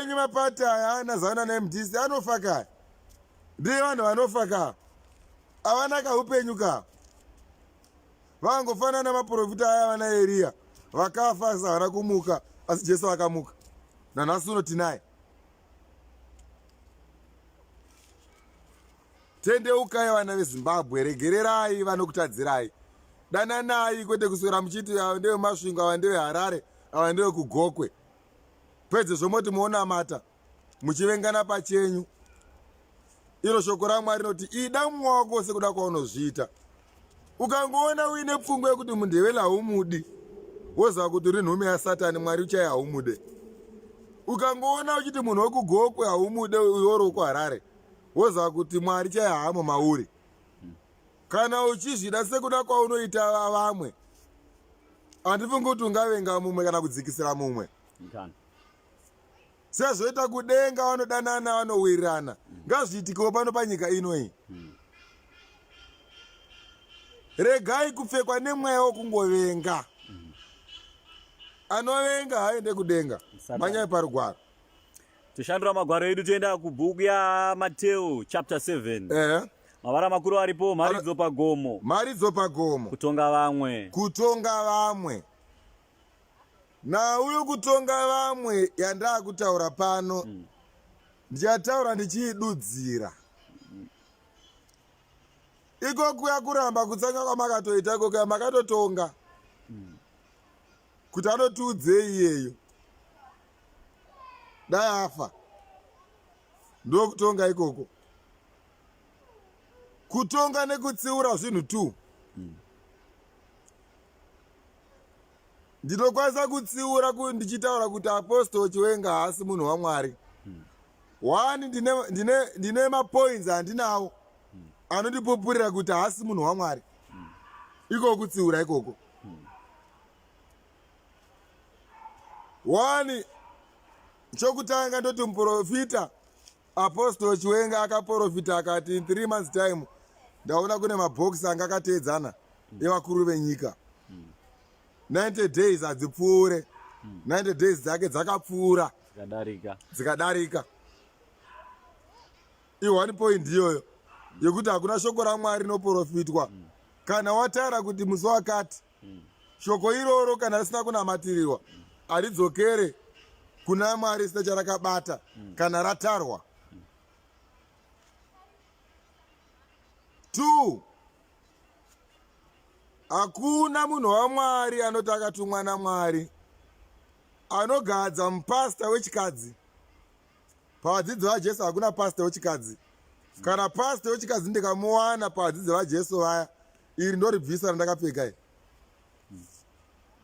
enyu mapati aya ana zana nemdc anofa kaya ndiye vanhu vanofa kaa avana kaupenyu kaa vangofanana maprofita aya vana eriya vakafa asi havana kumuka asi jesu akamuka nanhasi uno tinaye Tendeukai vana veZimbabwe, regererai vanokutadzirai, dananai kwete kuswera muchiti ava ndeveMasvingo, ava ndeveHarare, ava ndevekuGokwe. Pedzezvo moti monamata muchivengana pachenyu. Iro shoko raMwari rinoti ida mumwe wako sekuda kwaunozviita. Ukangoona uine pfungwa yekuti mundevele haumudi, woziva kuti uri nhume yaSatani, Mwari uchai haumude. Ukangoona uchiti munhu wekugokwe haumude, uyo uri wekuHarare, woziva kuti Mwari chai haamo mauri. Kana uchizvida sekuda kwaunoita vamwe, handifungi kuti ungavenga mumwe kana kudzikisira mumwe. Sezvoita kudenga vanodanana vanowirirana, ngazviitikewo pano panyika ino iyi. Regai kupfekwa nemweya wokungovenga. Anovenga haaende kudenga. Manyai parugwaro. Toshandura magwaro edu toenda kubhuku yaMateo chapter 7. Mavara makuru aripo mharidzo pagomo. Mharidzo pagomo. Kutonga vamwe. Kutonga vamwe. Nhau yokutonga vamwe yandakutaura pano ndichataura ndichiidudzira. Iko kuya kuramba kutsanya kwamakatoita iko kuya makatotonga kuti anotiudzei iyeyo dai afa ndokutonga ikoko kutonga nekutsiura zvinhu two Ndinokwanisa kutsiura ndichitaura kuti Apostle Chiwenga haasi munhu waMwari. One, ndine, ndine, ndine mapoints andinawo anondipupurira kuti haasi munhu waMwari. Iko kutsiura ikoko. One, chokutanga ndoti muprofita Apostle Chiwenga akaprofita akati in 3 months time ndaona kune mabhokisi anga akateedzana evakuru venyika. 90 days hadzipfuure. 90 days dzake dzakapfuura dzikadarika dzikadarika. I one point iyoyo yekuti hakuna shoko raMwari rinoprofitwa kana wataura kuti musi wakati shoko iroro kana risina kunamatirirwa haridzokere kuna Mwari risina charakabata kana ratarwa. 2 hakuna munhu waMwari anoti akatumwa naMwari anogadza mupasta wechikadzi. Pavadzidzi vaJesu hakuna pasta wechikadzi. Kana pastor wechikadzi ndikamuwana pavadzidzi vaJesu vaya, iri ndoribvisa randakapfeka iri.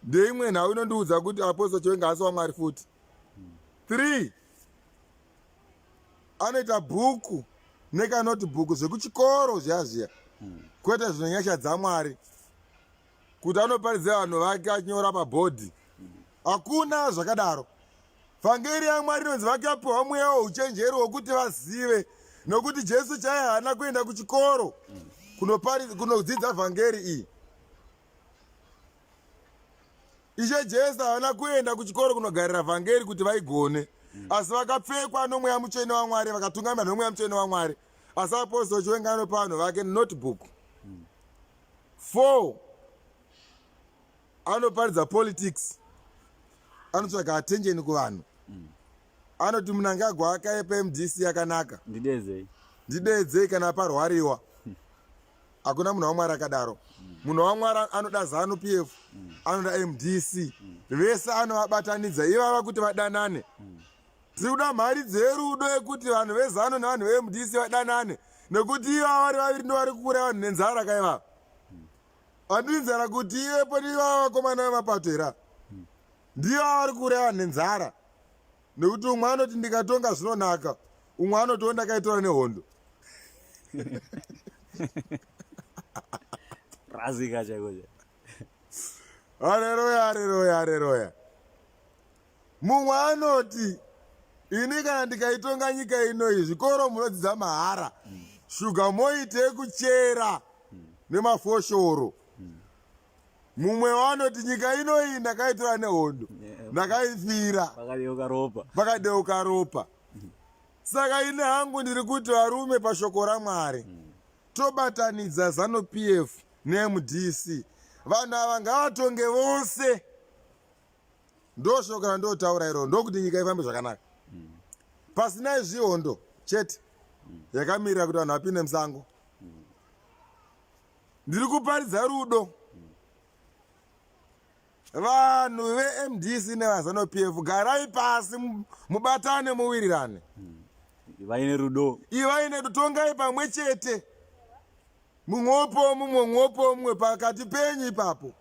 Ndeimwe nhau inondiudza kuti Apostle Chiwenga haasi waMwari futi. 3 anoita bhuku nekanoti bhuku zvekuchikoro zviya zviya, kwete zvinonyasha dzaMwari, kuti anoparidzira vanhu vake achinyora pabhodhi. Hakuna zvakadaro. Vhangeri yaMwari inonzi vakapiwa mweya weuchenjeri wokuti vazive, nokuti Jesu chaiye haana kuenda kuchikoro kunodzidza vhangeri iyi. Ishe Jesu havana kuenda kuchikoro kunogarira vhangeri kuti vaigone, asi vakapfekwa nomweya mutsvene waMwari, vakatungamirwa nomweya mutsvene waMwari. Asi Apostle Chiwenga anopa vanhu vake notebook. 4 anoparidza politics, anotsvaga attention kuvanhu. Anoti Mnangagwa akaipa, MDC yakanaka, ndidedzei, ndidedzei kana parwariwa. Hakuna munhu waMwari akadaro. Munhu waMwari anoda ZANU PF, anoda MDC, vese anovabatanidza ivava kuti vadanane. Tiri kuda mhari dzerudo yekuti vanhu veZANU nevanhu veMDC vadanane, nekuti ivava vari vaviri ndo vari kuuraya vanhu nenzara. Kaivava handii nzara kuti ivepo, ndivava vakomana vemapato here? Ndivo vari kuuraya vanhu nenzara, nekuti umwe anoti ndikatonga zvinonaka, umwe anotiwo ndakaitora nehondo. Rasika chaiko. Hareruya, hareruya, hareruya. Mumwe anoti ini kana ndikaitonga nyika inoyi, zvikoro munodzidza mahara, shuga moite yekuchera nemafoshoro. Mumwe wanoti nyika inoyi ndakaitora nehondo, ndakaifira, pakadeuka ropa, pakadeuka ropa. Saka ini hangu ndiri kuti varume, pashoko raMwari, tobatanidza ZANU PF neMDC. Vanhu ava ngavatonge vose, ndoshoko randotaura iro, ndokuti nyika ifambe zvakanaka. Pasina izvi hondo chete yakamirira kuti vanhu vapinde musango. Ndiri kuparidza rudo. Vanhu veMDC nevaZANU PF, garai pasi, mubatane, muwirirane. Ivai nerudo. Ivai nerudo, tongai pamwe chete, mumwe opo mumwe, mumwe opo mumwe, pakati penyu ipapo.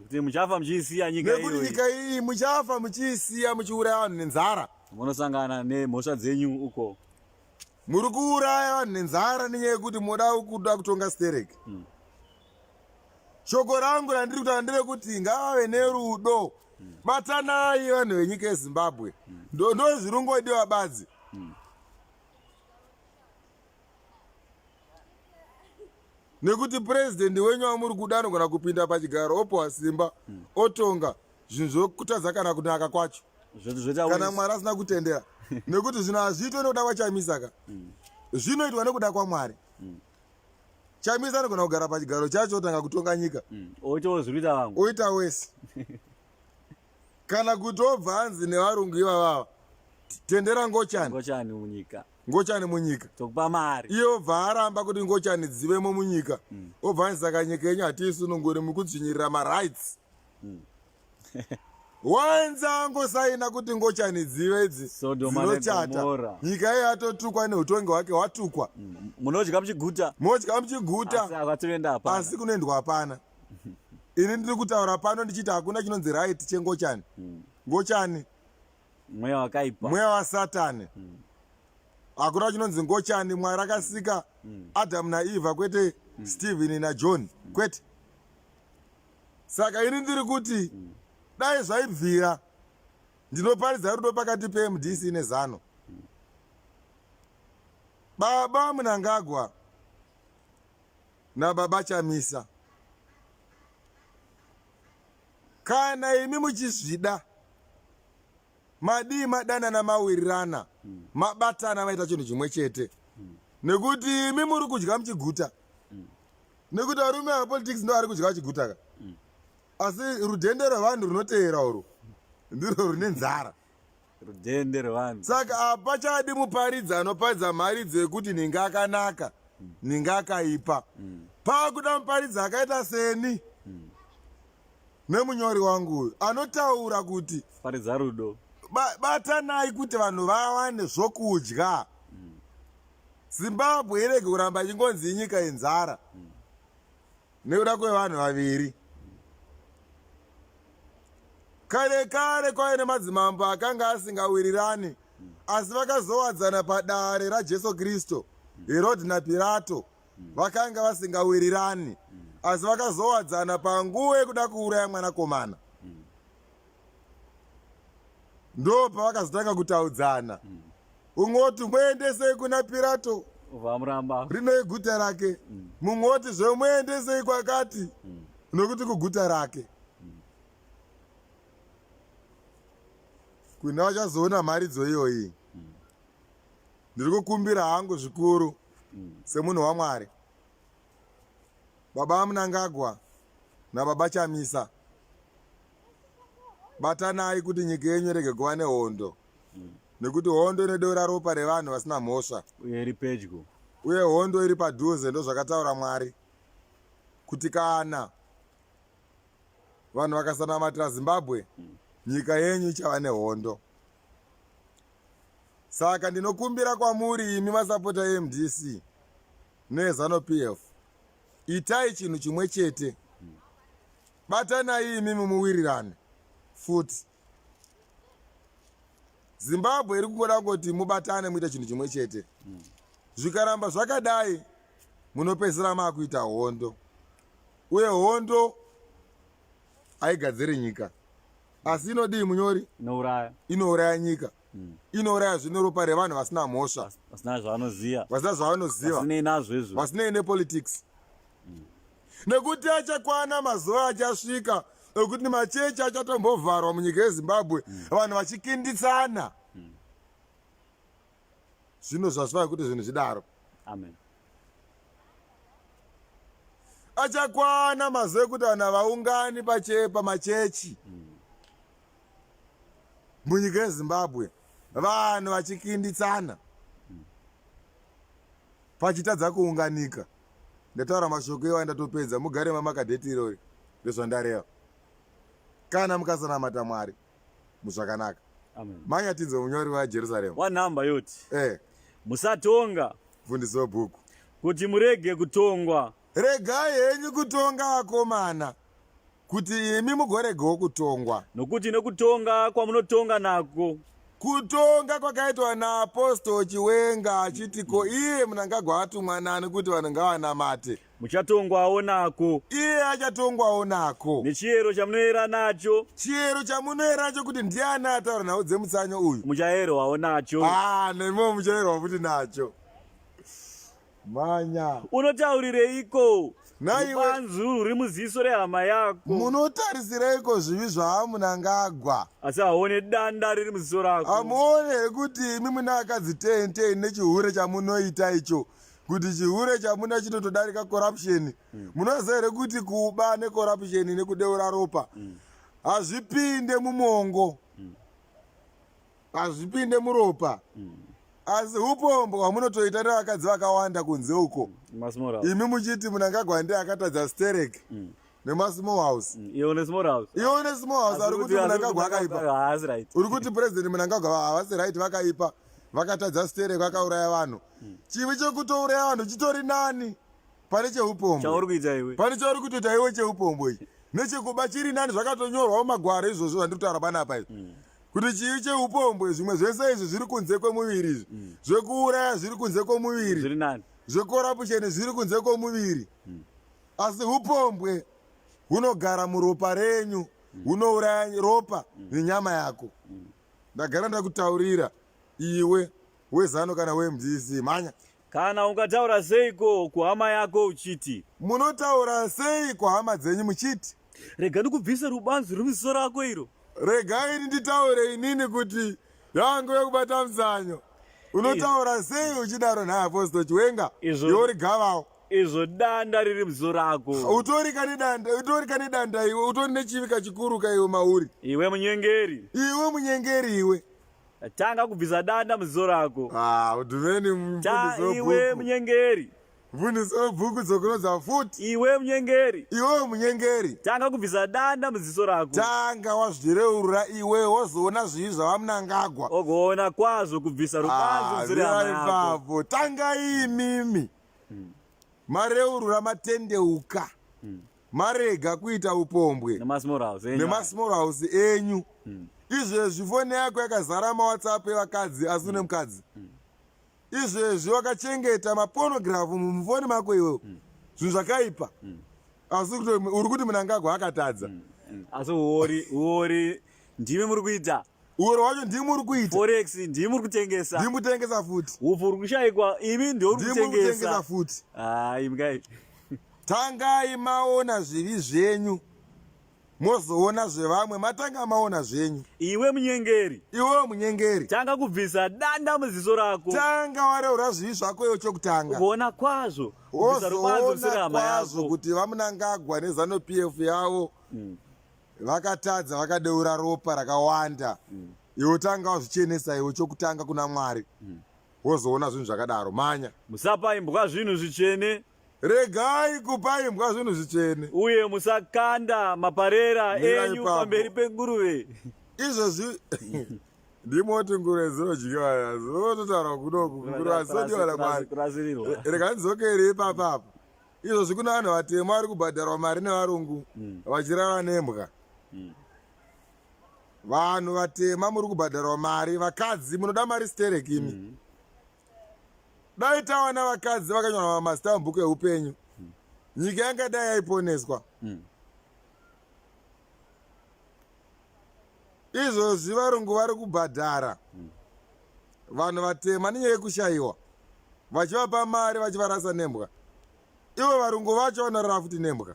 Kuti muchafa muchiisiya nyika. Nekuti nyika iyi muchafa muchiisiya, muchiuraya vanhu nenzara. Munosangana nemhosva dzenyu uko. Muri kuuraya vanhu nenzara nenyaya yekuti moda kuda kutonga stereki. Shoko rangu randiri kutaura nderekuti ngavave nerudo. Batanai vanhu venyika yeZimbabwe. Ndo zvirungodiwa badzi, nekuti purezidendi wenyu wamuri kuda anogona kupinda pachigaro, opiwa simba, otonga zvinhu zvokutadza kana kunaka kwacho, Zvoita kana Mwari asina kutendera, nekuti zvinhu hazviitwe nekuda kwaChamisa ka, zvinoitwa nekuda kwaMwari. Chamisa anogona kugara pachigaro chacho, otanga kutonga nyika, Oitawo zviri kuita vamwe. Oita wese, kana kuti obva anzi nevarungu ivavava, tendera ngochani. Ngochani munyika. Ngochani munyika. Tokupa mari. Iye obva aramba kuti ngochani dzivemo munyika. Obva anzi saka nyika yenyu hatiisununguri, muri kudzvinyirira marights. Waenza angosaina kuti ngochani dzive idzi Sodoma dzinochata, neGomora. nyika iye yatotukwa neutongi hwake hwatukwa. Munodya muchiguta. Modya muchiguta. Asi akatoenda hapana. Asi kunoendwa hapana. Ini ndiri kutaura pano ndichiti hakuna chinonzi right chengochani. Ngochani mweya wakaipa. Mweya waSatani. Hakuna chinonzi ngochani. Mwari akasika Adamu naEvha, kwete Stephen naJohn, kwete. Saka ini ndiri kuti dai zvaibvira, ndinoparidza rudo pakati peMDC neZANU. Baba Mnangagwa nababa Chamisa, kana imi muchizvida, madii madanana, mawirirana, mabatana, maita chinhu chimwe chete, nekuti imi muri kudya muchiguta, nekuti varume vapolitics ndo vari kudya vachiguta ka, asi rudhende rwevanhu runoteera urwu ndirwo rune nzara. Rudhende rwevanhu. Saka hapachadi muparidzi anoparidza mharidzo yekuti nhingi akanaka, nhingi akaipa. Paakuda muparidzi akaita seni nemunyori wangu uyu, anotaura kuti paridza rudo. Batanai kuti vanhu vawane zvokudya. Zimbabwe irege kuramba ichingonzi inyika yenzara nekuda kwevanhu vaviri. Kare kare kwaive nemadzimambo akanga asingawirirani, asi vakazowadzana padare raJesu Kristu. Herodhi naPirato vakanga vasingawirirani, asi vakazowadzana panguva yekuda kuuraya mwanakomana. Ndo pavakazotanga kutaudzana. Umwe oti muendesei kuna Pirato, Vamuramba. Rino iguta rake. Mumwe oti zvemuendesei kwakati, nokuti kuguta rake. Kuna vachazoona mharidzo iyoyi, ndiri kukumbira hangu zvikuru semunhu waMwari, Baba Mnangagwa naBaba Chamisa, batanai kuti nyika yenyu irege kuva nehondo, nekuti hondo inodeura ropa revanhu vasina mhosva. Uye iri pedyo. Uye hondo iri padhuze. Ndozvakataura Mwari kuti kana vanhu vakasanamatira Zimbabwe, nyika yenyu ichava nehondo. Saka ndinokumbira kwamuri imi masapota eMDC neZanu PF, itai chinhu chimwe chete, batanai imimi muwirirane futi. Zimbabwe iri kungoda kungoti mubatane muite chinhu chimwe chete. Zvikaramba zvakadai, munopedzisira maakuita hondo, uye hondo haigadziri nyika, asi inodii, munyori? Inouraya. Inouraya nyika. Inouraya zvino ropa revanhu vasina mhosva, Vasina zvavanoziva. Vasina zvavanoziva. Vasinei nazvo izvo. Vasinei nepolitics, nekuti achakwana mazuva achasvika ekuti machechi achatombovharwa munyika yeZimbabwe, vanhu vachikinditsana. Zvino zvazvivai kuti zvinhu zvidaro. Amen. Achakwana mazuva ekuti vanhu havaungani pamachechi munyika yeZimbabwe, vanhu vachikinditsana, pachitadza kuunganika. Ndataura mashoko iwayo, ndatopedza. Mugare mamakadheti irori, ndezvandareva. Kana mukasanamata Mwari muzvakanaka. Amen. Manyatinzo, munyori waJerusarema. Wanhamba yoti, Eh. Musatonga, Mufundisi webhuku. Kuti murege kutongwa. Regai henyu kutonga, vakomana, kuti imi mugoregewo kutongwa. Nokuti nekutonga kwamunotonga nako, Kutonga kwakaitwa naApostle Chiwenga achiti, ko iye Mnangagwa atumwa nani kuti vanhu ngavanamate? Muchatongwawo nako. Iye achatongwawo nako. Nechiyero chamunoyera nacho, Chiyero chamunoyera nacho, kuti ndiani ataura nhau dzemutsanyo uyu, muchayerwawo nacho. Ah, nemiwo muchayerwa futi nacho. Manya. Unotaurireiko Naiwe. rubanzu ruri muziso rehama yako, Munotarisireiko zvivi zvaaMnangagwa, asi haone danda riri muziso rako? Hamuone here kuti imi mune akadzi 10 10 nechihure chamunoita icho, kuti chihure chamuna chinotodarika corruption? Munoziva here kuti kuba necorruption nekudeura ropa hazvipinde mumongo, hazvipinde muropa, asi upombo hwamunotoita nevakadzi vakawanda kunze uko, Masmall house. Imi muchiti Mnangagwa ndiye akatadza sterek nemasmall house? Iwe une small house. Iwe une small house, ari kuti Mnangagwa akaipa. Haasi right. Uri kuti President Mnangagwa havasi right, vakaipa, vakatadza sterek, vakauraya vanhu. Chivi chekutouraya vanhu chitori nani pane cheupombo. Chauri kuita iwe. Pane chauri kutoita iwe cheupombo ichi nechekuba chiri nani. Zvakatonyorwa mumagwaro izvozvo zvandiri kutaura panapa izvi, kuti chivi cheupombwe, zvimwe zvese izvi zviri kunze kwemuviri, izvi zvekuuraya zviri kunze kwemuviri, Zviri nani. Zvecorruption zviri kunze kwomuviri, asi upombwe hunogara muropa renyu, hunouraya ropa nenyama yako. Ndagara ndakutaurira iwe weZanu kana weMDC. Mhanya. Kana ungataura seiko kuhama yako uchiti, Munotaura sei kuhama dzenyu muchiti, Rega ndikubvise rubanzu ruri muziso rako iro? Regai nditaure inini kuti yangu yekubata mutsanyo. Unotaura sei uchidaro nhai, Apostle Chiwenga? Iwe uri gavawo. Izvo danda riri muziso rako. Utori kane danda, utori kane danda iwe, utori nechivi kachikuru kaiwe mauri. Iwe munyengeri. Iwe munyengeri iwe. Tanga kubvisa danda muziso rako. Ah, udhumeni. Ta Mufundisi iwe webhuku. munyengeri. Mfundisi webhuku dzokurodza futi. Iwe munyengeri. Iwe munyengeri. Tanga kubvisa danda muziso rako. Tanga wazvireurura iwe wozoona zvivi zvaVaMnangagwa. Ogoona kwazvo kubvisa rubanzu ah, muziso rehama yako. Ipapo tanga imimi. Mareurura matendeuka. Marega kuita upombwe. Nemasmall house enyu. Izvezvi foni yako yakazara maWhatsApp evakadzi asi une mukadzi. Izvezvi wakachengeta mapornograph mumufoni mako iwewe. Zvinhu zvakaipa. Asi kuti uri kuti Mnangagwa akatadza. Asi uori, uori ndimi muri kuita. Uori wacho ndimi muri kuita. Forex ndimi muri kutengesa. Ndimi kutengesa futi. Upfu uri kushaikwa imi ndio uri kutengesa. Ndimi kutengesa futi. Ah, imi kai. Tangai maona zvivi zvenyu. Mozoona zvevamwe matanga maona zvenyu. Iwe munyengeri. Iwe munyengeri. Tanga kubvisa danda muziso rako. Tanga wareura zvivi zvako iwe chokutanga. Ugoona kwazvo. Wozoona kwazvo kuti vaMnangagwa neZanu PF yavo vakatadza vakadeura ropa rakawanda. Iwe tanga wazvichenesa iwe chokutanga kuna Mwari. Wozoona zvinhu zvakadaro. Manya. Musapa imbwa zvinhu zvitsvene. Regai kupa imbwa zvinhu zvitsvene. Uye musakanda maparera enyu pamberi penguruve. Izvozvi ndimoti nguruve dzinodyiwa dzinototaura kunoku nguruve hadzisodiwa namwari. Rega ndidzokere ipapa apo. Izvozvi kuna vanhu vatema vari kubhadharwa mari nevarungu vachirara nembwa. Vanhu vatema muri kubhadharwa mari, vakadzi munoda mari stereki imi. Dai tawana vakadzi vakanyorwa mazita mubhuku eupenyu, nyika yanga dai yaiponeswa. Izvozvi varungu vari kubhadhara vanhu vatema nenyaya yekushayiwa, vachivapa mari vachivarasa nembwa. Ivo varungu vacho vanorara futi nembwa.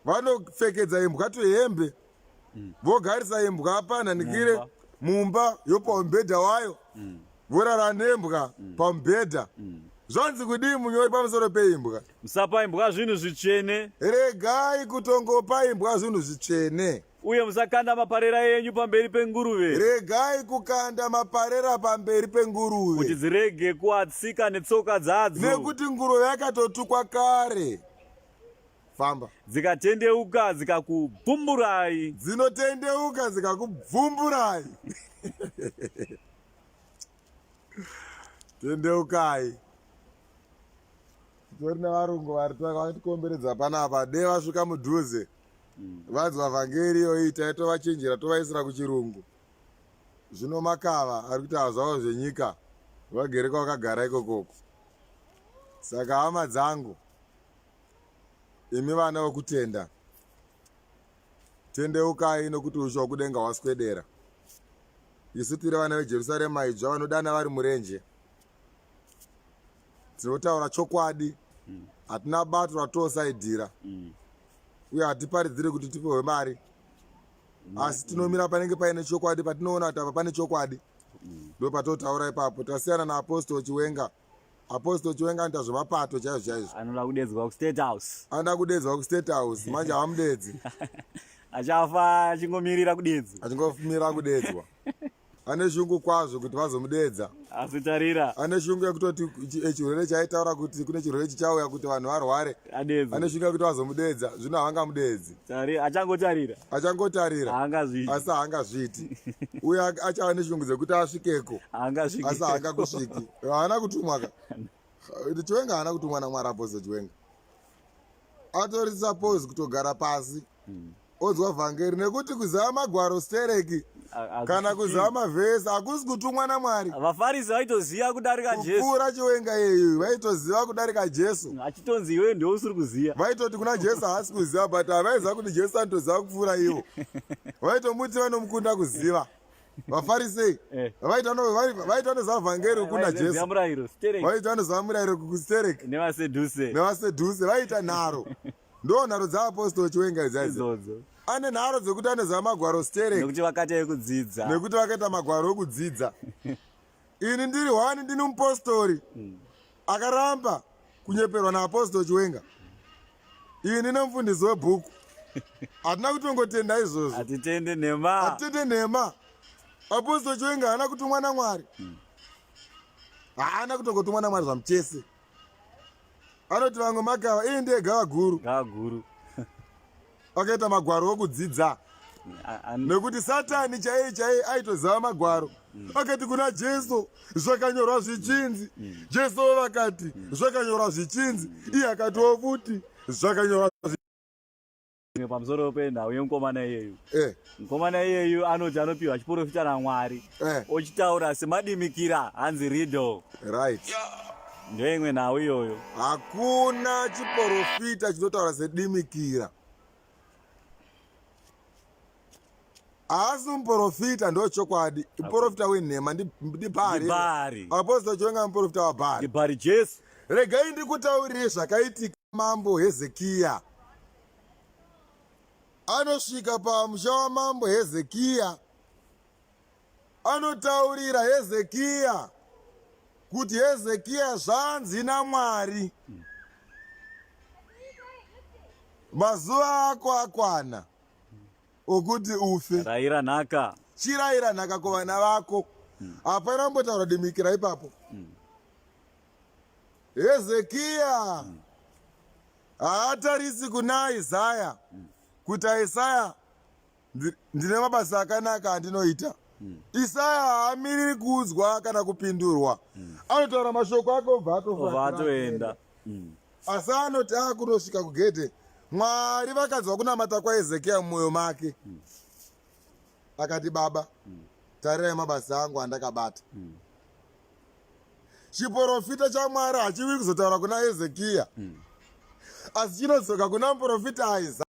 Vanopfekedza imbwa tuhembe, vogarisa imbwa panhanikire mumba yopa mubhedha wayo, vorara nembwa pamubhedha. Zvanzi kudii munyori pamusoro peimbwa? Musapa imbwa zvinhu zvitsvene. Regai kutongopa imbwa zvinhu zvitsvene. Uye musakanda maparera enyu pamberi penguruve. Regai kukanda maparera pamberi penguruve. Kuti dzirege kuatsika netsoka dzadzo. Nekuti nguruve yakatotukwa kare. Famba. Dzikatendeuka dzikakubvumburai. Dzinotendeuka dzikakubvumburai. Tendeukai. Titori nevarungu vari vakatikomberedza panapa, dei vasvika mudhuze. Vanzwa vhangeri iyoyi taitovachinjira tovaisira kuchirungu. Zvino makava ari kuita zvavo zvenyika vagere kwavakagara ikokoko. Saka hama dzangu, imi vana vokutenda, tendeukai nokuti ushe hwokudenga hwaswedera. Isu tiri vana veJerusarema idzva vanodana vari murenje. Tinotaura chokwadi, hatina bato ratosaidhira, uye hatiparidziri kuti tipiwe mari, asi tinomira panenge paine chokwadi. Patinoona kuti apa pane chokwadi, ndo patotaura ipapo. Tasiyana naApostle Chiwenga. Apostle Chiwenga anoita zvemapato chaizvo chaizvo. Anoda kudedzwa kuState House. Anoda kudedzwa kuState House, manje havamudedzi. Achafa achingomirira kudedzwa. Achingomirira kudedzwa. Ane shungu kwazvo kuti vazomudedza. Asi tarira. Ane shungu yekutoti chirwere chaitaura kuti kune chirwere chichauya kuti vanhu varware. Adedzwe. Ane shungu yekuti vazomudedza, zvino havangamudedzi. Achangotarira. Achangotarira. Haangazviiti. Asi haangazviiti. Uye achava neshungu dzekuti asvikeko. Haangasviki. Asi haangakusviki. Haana kutumwa ka. Chiwenga haana kutumwa naMwari Apostle Chiwenga. Atori suppose kutogara pasi. Odzwa vhangeri nekuti kuziva magwaro stereki kana kuziva mavhesi hakusi kutumwa naMwari. VaFarisi vaitoziva kudarika Jesu. Kupfuura Chiwenga iyeyu vaitoziva kudarika Jesu. Achitonzi iwe ndiwe usiri kuziva. Vaitoti kuna Jesu haasi kuziva, but havaiziva kuti Jesu anotoziva kupfuura ivo. Vaitomuti vanomukunda kuziva. VaFarisei vaiti vanoziva vhangeri kukunda Jesu. Vaiti vanoziva murayiro kustereki. NevaSedhuse. NevaSedhuse vaita nharo. Ndo nharo dzaApostle Chiwenga idzi. Idzodzo. Ane nharo dzekuti anoziva magwaro stereki. Nekuti vakaita ekudzidza. Nekuti vakaita magwaro ekudzidza. Ini ndiri hwani, ndini mupostori akaramba kunyeperwa naApostle Chiwenga. Ini nemufundisi webhuku hatina kutongotenda izvozvo. Hatitende nhema. Hatitende nhema. Apostle Chiwenga haana kutumwa naMwari. Haana kutongotumwa naMwari zvamuchese. Anoti vamwe makava, iye ndiye gava guru. Gava guru. Akaita magwaro okudzidza. Nekuti Satani chaiye chaiye aitoziva magwaro. Akati kuna Jesu zvakanyorwa zvichinzi. Jesu vakati zvakanyorwa zvichinzi. Iye akatiwo futi zvakanyorwa. Pamusoro penhau yemukomana iyeyu eh. Mukomana iyeyu anoti anopiwa chiporofita naMwari eh. Ochitaura semadimikira hanzi riddle. Right. Ndoimwe nhau iyoyo. Hakuna chiporofita chinotaura sedimikira. Haasi muporofita, ndochokwadi. Muporofita wenhema ndibhari. Apostle Chiwenga muporofita waBhari. Ndibhari Jesu. Regai ndikutaurire zvakaitika mambo Hezekiya. Anosvika pamusha wamambo Hezekiya, anotaurira Hezekiya kuti Hezekiya, zvanzi naMwari, mazuva ako akwana okuti ufe. Raira nhaka. Chiraira nhaka kuvana vako. Hapana kumbotaura dimikira ipapo. Hezekiya haatarisi kuna Isaya kuti Isaya, ndine mabasa akanaka andinoita. Isaya haamiriri kuudzwa kana kupindurwa. Anotaura mashoko ake obva atofa, atoenda. Asi anoti akunosvika kugedhe, Mwari vakanzwa kunamata kwaHezekiya mumwoyo make. Akati, baba, tarirai mabasa angu andakabata. Chiprofita chaMwari hachivi kuzotaura kuna Hezekiya, asi chinodzoka kuna muprofita Isaya.